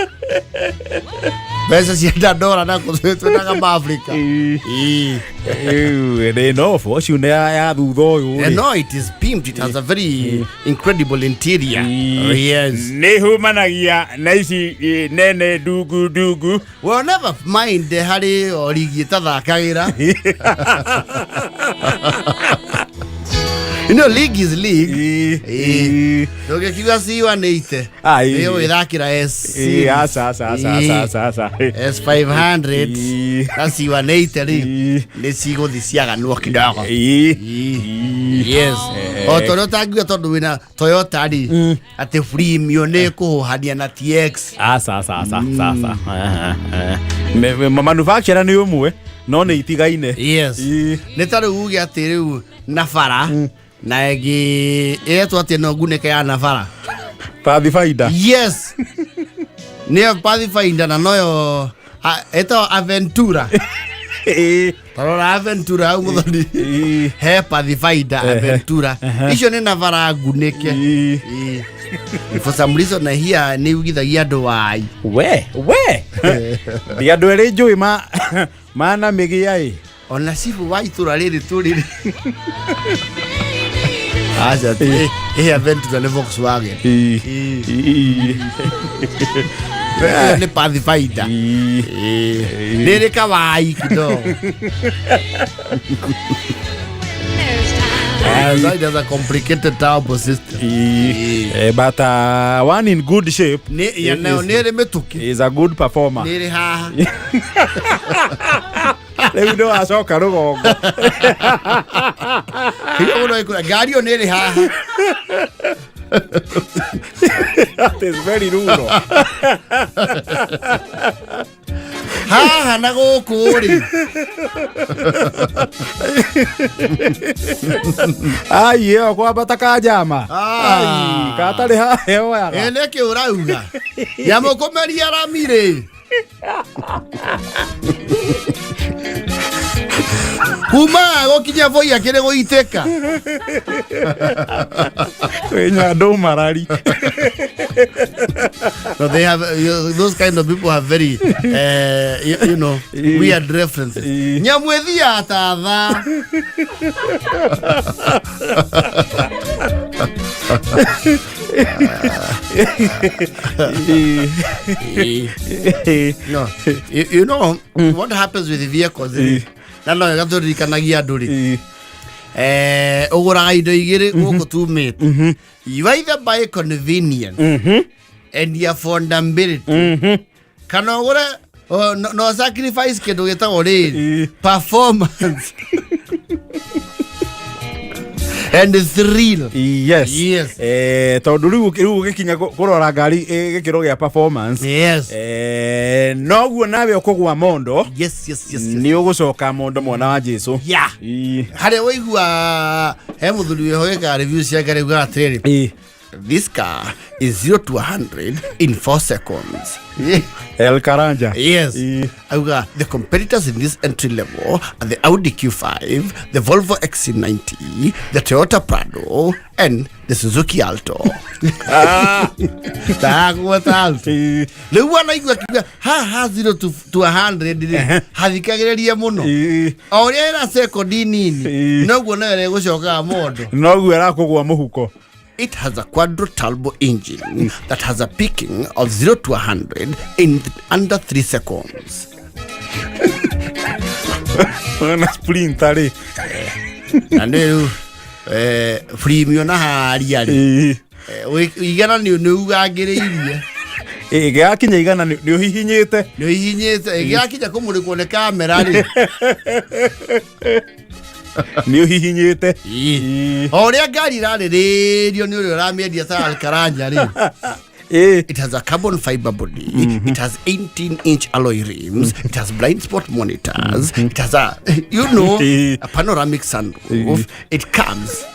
mbeca cia ndandora na twĩna Gama Africa. Ĩ. Rĩu nĩ no Fortuner ya thutha ũyũ And rĩ. no, it is pimped. It has a very incredible interior. Yes. Nĩ humanagia na ici nene ndungu ndungu. Well, never mind harĩ o rigi ĩtathakagĩra. League is league. Ndũngĩkiuga C180. Ah, ĩ. Nĩ ũgĩthakĩra S. Aca, aca, aca, aca, aca, aca. S500 na C180 rĩ, nĩ cigũthi ciaganwo kidogo. Yes. O ta ũrĩa ũtangiuga tondũ wĩna Toyota rĩ, atĩ Premio nĩ kũhũhania na TX. Aca, aca, aca, aca, aca. Manufacturer nĩ ũmwe no nĩ itigaine. Yes. Nĩ ta rĩu uge atĩ rĩu Na bara na ĩngĩ ĩretwo atĩ no ngunĩke ya na bara. Pathfinder. Yes, nĩyo Pathfinder na noyo ĩtagwo Aventura. Tarora Aventura hau mũthoni. He Pathfinder, Aventura, icio nĩ na bara ngunĩke. Ĩĩ. For some reason na here nĩ ugithagia andũ wai. We ndi andũ erĩ njũĩ ma mana mĩgĩa ĩ. Ona cibũ wa itũra rĩrĩ tũrĩ rĩ aca ĩ Aventura nĩ Volkswagen. Ĩyo nĩ Pathfinder. Ĩĩ. Nĩ ĩrĩ kawai kidogo. Ah, so it has a complicated turbo system. But one in good shape. Nĩ ya nayo nĩ ĩrĩ mĩtũkĩ. Is a good performer. Nĩ ĩrĩ haha. Rĩu nĩ wacoka rũgongo. Hiyo mũno ĩkũra ngari ĩyo nĩ ĩrĩ haha. That is very rural. Haha na gũkũ rĩ. Ai, ĩyo kwambata kanjama. Ah. Ai, katarĩ haha yoyaga. Ĩ nĩkĩ ũrauga nyamũ kũmeria rami rĩ kuma gũkinya voi akĩrĩ gũitĩka. Wĩ nyandũ marari. No, they have those kind of people have very weird references. Nyamũ ĩthiaga ta thaa. No, you know what happens with the vehicles rĩ, na no wega tũririkanagia andũ rĩ, ũgũraga indo igĩrĩ gũkũ tumĩte. You either buy convenience and affordability kana ũgũre no sacrifice kĩndũ gĩtagwo rĩrĩ performance and thrill. Yes. Yes. Tondũ rĩu ũgĩkinya kũrora ngari gĩkĩro gĩa performance, noguo nawe ũkũgwa mondo. Nĩ ũgũcoka mondo mwana wa Jesu. Harĩa waigua he mũthuri wĩho wĩkaga review cia ngari ugaga atĩrĩrĩ, "This car is 0 to 100 in 4 seconds." El Karanja. Yes. Auga, "The competitors in this entry level are the Audi Q5, the Volvo XC90, the Toyota Prado, and the Suzuki Alto." Ndagweta Alto. Rĩu wanaigua akiuga haha 0 to 100 rĩ, hathikagĩrĩria mũno. O ũrĩa ĩra sekondi nini, noguo nayo ĩrĩgũcokaga mondo. Noguo ĩrakũgwa mũhuko. It has a quadro turbo engine that has a peaking of 0 to 100 in under 3 seconds. Na sprinter rĩ? Na nĩ rĩu premium na haria rĩ, igana nĩ ugangĩrĩirie. Gĩgakinya 100 nĩ ũhihinyĩte. Nĩ ũhihinyĩte gĩgakinya kũmũrĩkwo nĩ kamera rĩ. Nĩ ũhihinyĩte. O ũrĩa ngari ĩrarĩrĩrio nĩ ũrĩa ũramĩendia ta Alkaranja rĩ. It has a carbon fiber body. It has 18-inch alloy rims. It has blind spot monitors. It has a, you know, a panoramic sunroof. It comes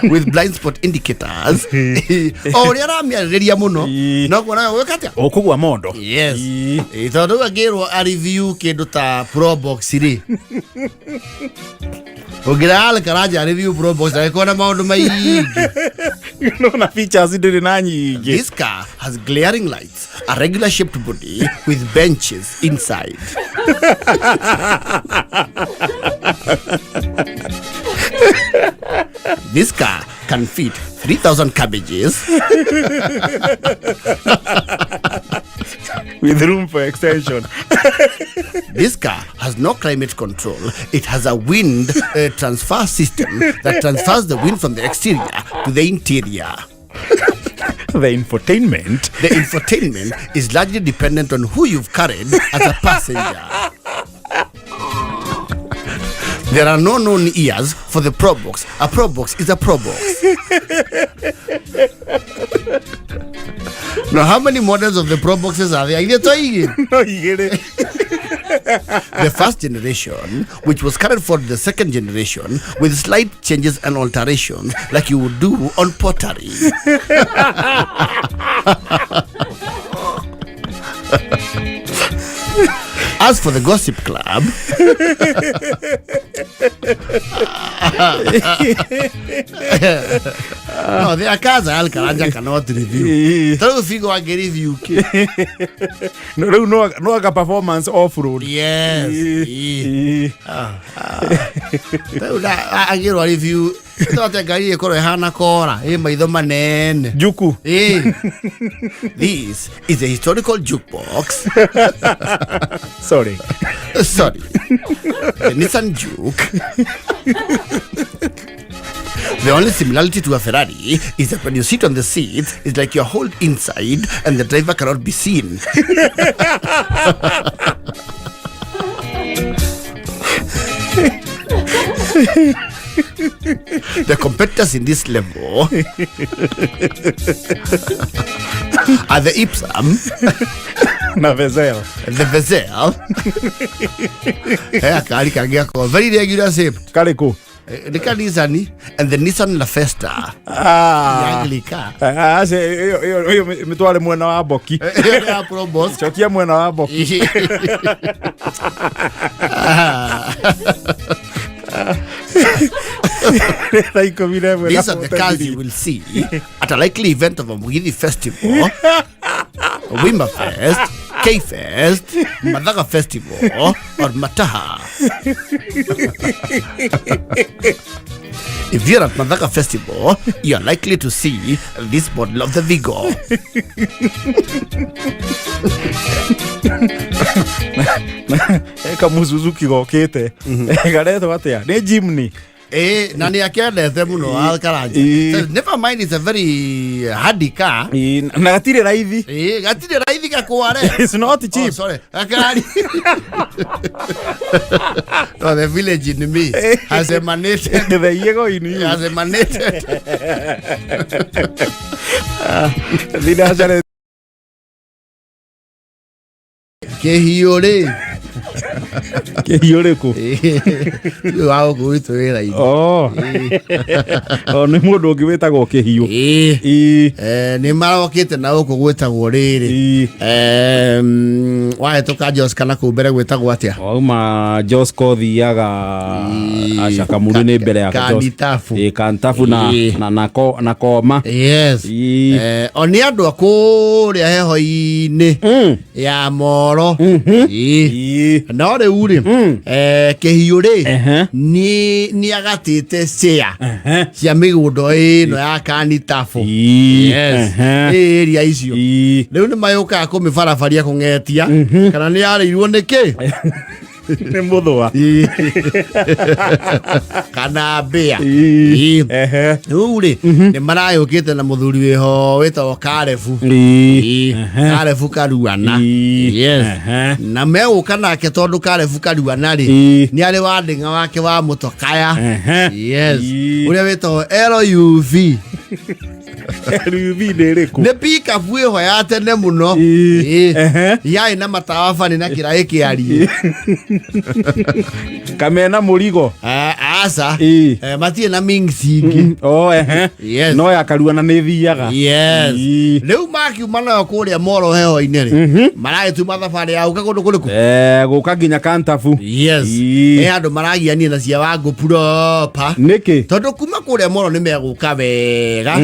with blind spot indicators. O ũrĩa aramĩarĩrĩria mũno, noguo nawe gwĩka atĩa? Ũkũgwa mondo. Yes. Ĩ, tondũ rĩu angĩrwo a review kĩndũ ta Probox rĩ, ũngĩra Alkaranja review Probox agĩkorwo na maũndũ maingĩ. No na features ndĩrĩ na nyingĩ. This car has glaring lights, a regular shaped body with benches inside. This car can fit 3,000 cabbages. With room for extension. This car has no climate control. It has a wind transfer system that transfers the wind from the exterior to the interior. The infotainment. The infotainment is largely dependent on who you've carried as a passenger. There are no known years for the Probox. A Probox is a Probox. Now, how many models of the Proboxes are there? Ithe to igĩrĩ. No igĩrĩ. The first generation, which was carried forward the second generation with slight changes and alterations like you would do on pottery. As for the gossip club, no, the Akaza Al Karanja cannot review. Tell Figo I review. No, rĩu no anga performance off road. Yes. Ĩĩ. Rĩu agĩrwo review twate ngari ĩkorwo ĩhana kora ĩ maitho manene. Juku. Ĩ. This is a historical jukebox. Sorry. Sorry. The Nissan Juke. The only similarity to a Ferrari is that when you sit on the seat, it's like you're holed inside and the driver cannot be seen. The competitors in this level are the Ipsum, Na Vezel. the Vezel, kari kangĩ akorwo very regular shaped. Karĩkũ? Nĩ ka Nissan and the Nissan La Festa. Ah. Anglica. Ah, acio ĩyo mĩtware mwena wa Boki. Ĩyo nĩ ya Probox. Cokia mwena wa Boki. Thaa 11 na These are the cars you 43. will see at a likely event of a Mugithi festival, Wimba Fest, K Fest, Mathaga Festival, or Mataha. If you're at Mathaga Festival, you're likely to see this model of the Vigo. Kamuzuzuki gokĩte garetwo atĩa nĩ Jimny. Na nĩ akĩendete mũno Alkaranja. Ĩĩ. So, never mind, it's a very hardy car. Ĩĩ, na gatirĩ raithi. Ĩĩ, gatirĩ raithi gakware. It's not Oh, cheap. sorry. Gakari. No, the village in me has emanated. The Yego in you. Has emanated. Thinacara. Kĩhiũ rĩ. Kĩhiũ rĩkũ? Ũyũ wa gũkũ gwitũ wĩra-inĩ. Oh. Oh, nĩ mũndũ ũngĩ wĩtagwo kĩhiũ. Ĩĩ. Ĩĩ. Nĩ marokĩte na gũkũ gwĩtagwo rĩrĩ. Ĩĩ. Wahĩtũka Jos kana kũu mbere gwĩtagwo atĩa? Wauma Josco thiaga Acakamuru nĩ mbere ya Kanitabu. Ĩĩ, Kantabu na Ĩĩ. na koma. Yes. Ĩĩ. O nĩ andũ a kũrĩa heho-inĩ ya Moro. Ĩĩ. Ĩĩ. No rĩu rĩ, kĩhiũ rĩ, Ehe. nĩ agatĩte share Ehe. cia mĩgũnda ĩno ya Kanitabu. Ĩĩ. Yes. Ehe. Ĩ area icio. Ĩĩ. Rĩu nĩ mayũkaga kũmĩbarabaria kũng'etia kana nĩ yarĩirwo nĩ kĩ Nĩ mũthũa. Kana mbĩa. Ĩĩ. Ĩĩ. Ehe. Rĩu rĩ, nĩ marayũkĩte na mũthuri wĩho wĩtagwo Karebu. Ĩĩ. Ĩĩ. Karebu Karuana. Ĩĩ. Yes. Ehe. Na megũka nake tondũ Karebu Karuana rĩ, Ĩĩ. nĩ arĩ wa ndĩng'a wake wa mũtokaya. Ehe. Yes. Ĩĩ. Ũrĩa wĩtagwo LUV. LUV nĩ ĩrĩkũ? Nĩ pickup ĩho ya tene mũno. Ĩĩ. Ĩĩ. Ehe. Yarĩ na matawa bani na kĩraĩ kĩariĩ. Kamena mũrigo. Aca. Ĩĩ. Matirĩ na mings ingĩ. Oh, ehe. Yes. No ya Karuana nĩ thiaga. Yes. Ĩĩ. Rĩu makiuma nayo kũrĩa Moro heho-inĩ rĩ, maragĩtuma thabarĩ ya gũka kũndũ kũrĩkũ? Gũka nginya Kantabu. Yes. Ĩĩ. Nĩ andũ maragiania na cia Wangũ proper. Nĩkĩ? Tondũ kuma kũrĩa Moro nĩ megũka wega.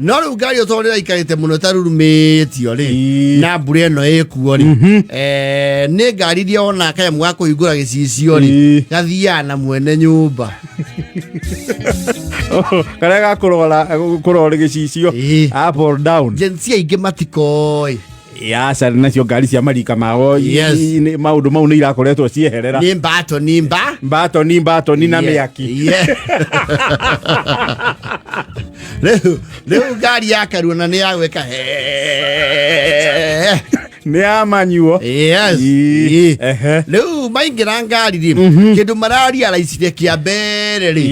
No rĩu ngari ĩyo tondũ ĩraikarĩte mũno ĩtarurumĩtio rĩ, Ĩĩ. na mbura ĩno ĩkuo rĩ, nĩ ngari iria ona kanyamũ ga kũhingũra gĩcicio rĩ, Ĩĩ. gathiaga na mwene nyũmba. Karĩa ga kũrora kũrora gĩcicio. Ĩĩ. Up or down. Gen Z aingĩ matikoĩ. Aca nacio ngari cia marika mao Yes. maũndũ mau nĩ irakoretwo cieherera. Nĩ mbato nĩ mba Mbatoni mbatoni na Yeah. mĩaki. Yeah. Rĩu ngari ya Karuana nĩ ya gwĩka hee. Nĩ amanyuo. Yes. Ii. Ii. Rĩu maingĩra ngari rĩ, kĩndũ marariaraicire kĩa mbere rĩ,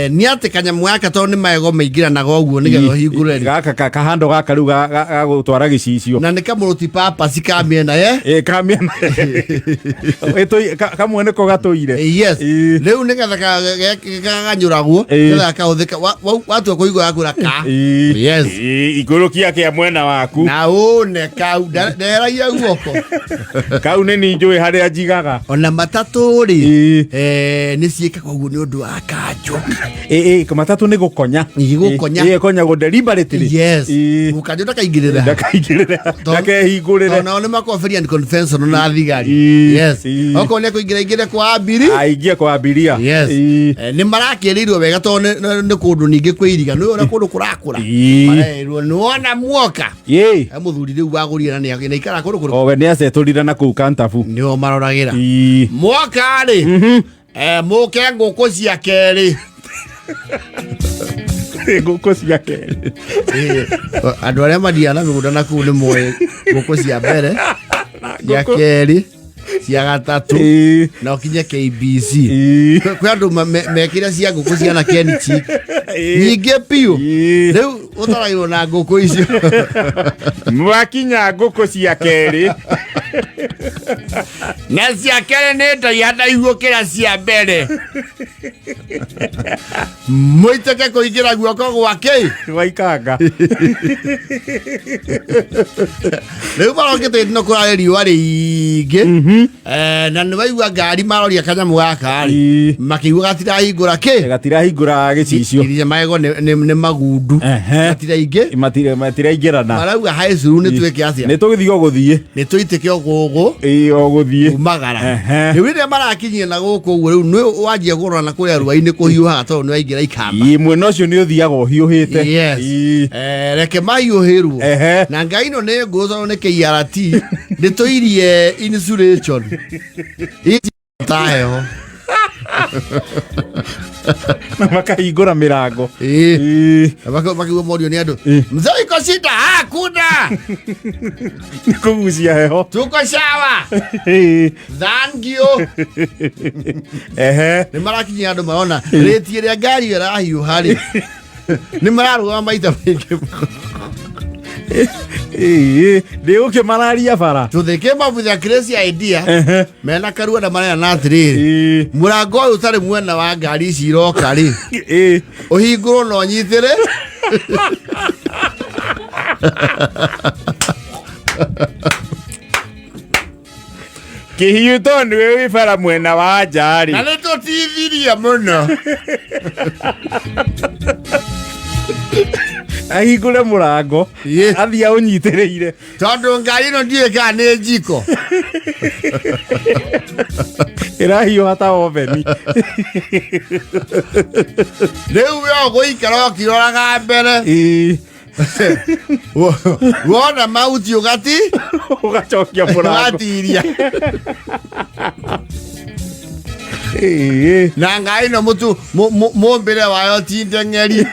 nĩ atĩ kanyamũ gaka, tondũ nĩ magego maingĩranaga ũguo nĩgetha ũhingũre rĩ, Gaka kahando gaka rĩu ga gũtwara gĩcicio. Na nĩ kamũrũti papasi ka mĩena ye. Ĩ, kamĩena. Kamwe nĩko gatũire. Yes. Rĩu nĩgetha kaganyũragwo, nĩgetha kahũthĩka watua kũhingũra gakũra ka. Yes. Ikũrũkia kĩa mwena waku. Na une kau ndeheragia guoko. Kau nĩ ni njũĩ harĩa njigaga. Ona matatũ rĩ, nĩ ciĩkaga ũguo nĩ ũndũ wa kanjũ. Ĩ, ĩ, matatũ nĩ gũkonya. Ĩ, gũkonya. Ĩ, ĩkonyagwo deliberately. Yes. Mũkanjũ ndakaingĩrĩra. Ndakaingĩrĩre. Ndakehingũrĩre. Tondũ nao nĩ makoragwo and conventional na thigari. Yes. Okorwo nĩ ekũingĩra aingĩre kwa abiri. Aingie kwa abiria. Yes. Nĩ marakĩrĩirwo wega tondũ nĩ kũndũ ningĩ kwĩ iriga, nĩ ũrĩa kũndũ kũrakũra. Marerwo nĩ wona muoka. Mũthuri rĩu wagũrire na nĩ aikara kũndũ kũrũ. Owe nĩ acetũrire na kũu kantabu. Nĩo maroragĩra. Mwoka rĩ, mũke ngũkũ cia kerĩ. Ngũkũ cia kerĩ. Andũ arĩa mathiaga na mĩgũnda na kũu nĩ moĩ ngũkũ cia mbere, cia kerĩ, cia gatatũ, na ũkinye KBC. Kwĩ andũ mekĩre cia ngũkũ ciana Kenchic nyingĩ biũ. Rĩu ũtaragĩrwo na ngũkũ icio. Mwakinya ngũkũ cia kerĩ. Na cia kerĩ nĩ ndaiha ndaihu gũkĩra cia mbere, mũitĩke kũingĩra guoko gwake. Waikanga. Rĩu marokĩte no kũrarĩ riũa rĩingĩ. Na nĩ waigua ngari maroria kanyamũ gaka rĩ, makĩigua gatirahingũra kĩ. Gatirahingũra gĩcicio. Iria magego nĩ magundu. Gatiraingĩ. Matiraingĩrana. Marauga haicuru nĩ twĩke atĩa? Nĩ tũgĩthiĩ o gũthiĩ. Nĩ tũitĩke o gũgũ. Ĩ, o gũthiĩ. Kumagara. Rĩu rĩrĩa marakinyia na gũkũ ũguo, rĩu nĩ wanjia kũrora na kũrĩa rũa-inĩ kũhiũhaga tondũ nĩ waingĩra ikamba. Ĩ, mwena ũcio nĩ ũthiaga ũhiũhĩte. Yes. Reke mahiũhĩrwo. Na ngai ĩno nĩ ngũrũ tondũ nĩ KRT nĩ tũirie insulation. Ici ta heho. Na makahingũra mĩrango. Makiuga morio nĩ andũ, mzee, iko shida? Hakuna. Nĩ kũgucia heho. Tuko sawa. Thank you. Nĩ marakinyia andũ marona rĩti ĩrĩa ngari ĩyo ĩrahiũha rĩ, nĩ mararũgama maita maingĩ. Ĩ, ndĩ ũkĩmararia bara. So they came up with a crazy idea. Mena karua na marera na atĩrĩrĩ, mũrango ũyũ ũtarĩ mwena wa ngari ici iroka rĩ, ũhingũrwo na ũnyitĩre. Kĩhiũ tondũ nĩwe wĩ bara mwena wa nja rĩ. Na nĩ tũtithirie mũno. Ahingũre mũrango. Athiĩ aũnyitĩrĩire. Tondũ ngari ĩno ndiũĩ kana nĩ njiko. Ĩrahiũha ta oveni. Rĩu we ũgũikara ũkĩroraga mbere. Wona mauti ũgati ũgacokia mũrango. Ũgatiria. Na ngai ĩno mũtu mũmbĩre wayo ti ndeng'eri,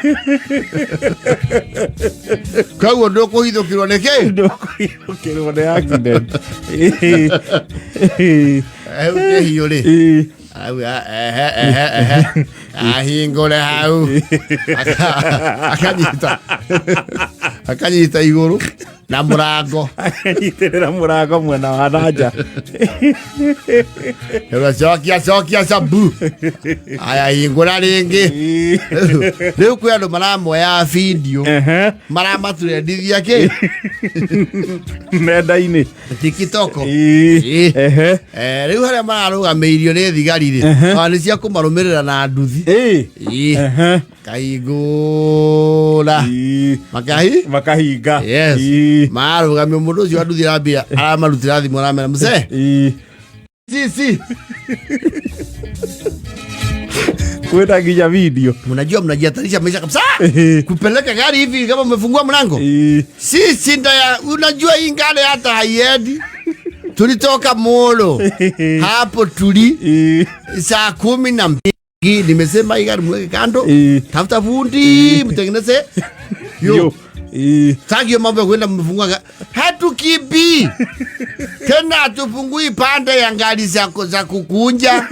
koguo ndũkũhithũkĩrwo nĩ kĩ. Ndũkũhithũkĩrwo nĩ accident. Hau kĩhiũ rĩ, auga ehe ehe ehe, ahingũre hau. Akanyita igũrũ na mũrango. Akanyitĩrĩra mũrango mwena wa nanja. Rĩu cokia cokia cabu, aya hingũra rĩngĩ. Rĩu kwĩ andũ maramoya video, maramaturendithia kĩ. Nenda-inĩ. TikTok. Ĩ. Rĩu harĩa mararũgamĩirio nĩ thigari rĩ, ona nĩ cia kũmarũmĩrĩra na nduthi. Ĩ. Kahingũra. Makahi makahinga. Yes. Marũgamio, mũndũ ũcio wa nduthi arambia aramarutĩra thimũ, aramera, mzee, sisi Kwĩna nginya video. Mnajua mnajihatarisha maisha kabisa kupeleka gari hivi kama mmefungua mlango. Si shinda ya, unajua hii ngari hata haiendi, tulitoka Molo hapo tuli saa 12, nimesema hii gari mweke kando, tafuta fundi mtengeneze. Yo. Sasa mambo ya kwenda mmefunga hatukibi tena, hatupungui pande ya ngali za kukunja.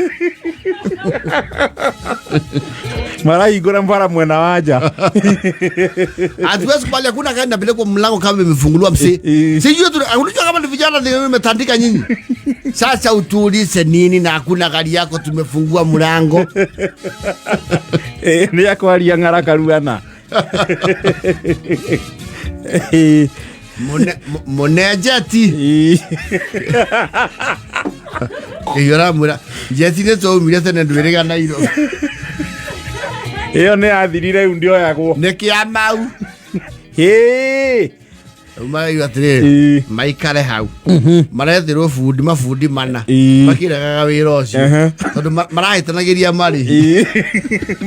Marahingũra bara mwena wa nja. Hatuwezi kubali, hakuna gari napelekwa mlango kama imefunguliwa msi. Sijui unajua kama ni vijana ndio imetandika nyinyi. Sasa utuulize nini na hakuna gari yako tumefungua mlango. Nĩ akwaria ng'ara karuana. Mune jeti. Iyo ramwira jeti nĩ twaumire tene ndwĩrĩga Nairobi. Ĩyo nĩ yathirire rĩu ndĩoyagwo. Nĩ kĩa mau. Hĩ. Maraiga atĩrĩrĩ, maikare hau maretherwo bundi, mabundi mana makĩregaga wĩra ũcio tondũ marahĩtanagĩria marĩhi.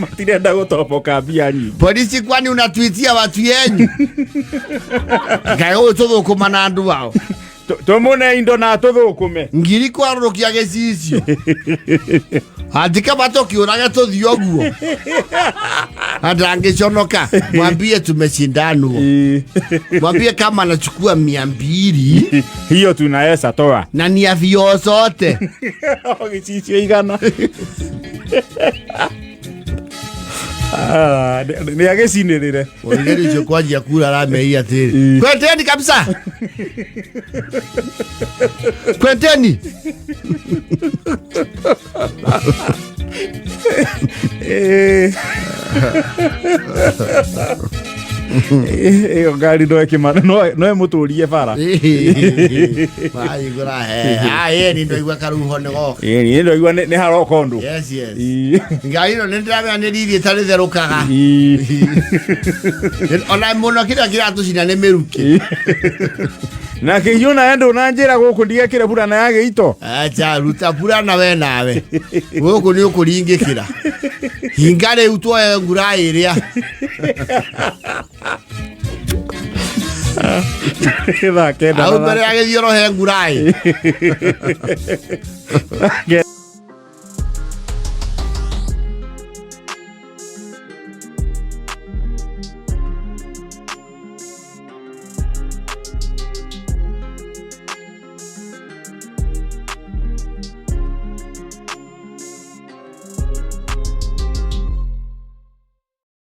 Matirenda gũtoboka mbia nyingĩ. Polisi, kwani unatuitia watu yenyu kaĩ ũyũ tũthũkũma na andũ ao? Tũmũne indo na tũthũkũme. Ngiri kwarũrũkia gĩcicio andika matũkĩũrage tũthiĩ ũguo andangĩconoka. Mwambie tumeshindanwo, mwambie kama anachukua 200 Hiyo tunaweza toa. Na ni ya vioo zote. Gĩcicio igana. Ah, nĩ agĩcinĩrĩre. Ũrigeri ũcio kwanjia kura arameia atĩrĩrĩ, kwendeni kabisa, kwendeni. Ĩyo ngari no ĩkĩma no ĩmũtũrie bara. Mahingũra ni ndaigua karuho nĩ goka. Ĩĩ, ndaigua nĩ haroka ũndũ. Yes, ngari ĩno nĩ ndĩramenya nĩ riri ĩtarĩ therũkaga ona mũno, kĩrĩa kĩratũcina nĩ mĩrukĩ. Na kĩhiũ nawe ndũnanjĩra gũkũ ndigekĩre burana ya gĩito. Acha, ruta burana we nawe gũkũ nĩ ũkũringĩkĩra hinga rĩu tuoe ngura ĩrĩa. Thaa 9. Hau mbere ya gĩthioro he nguraĩ.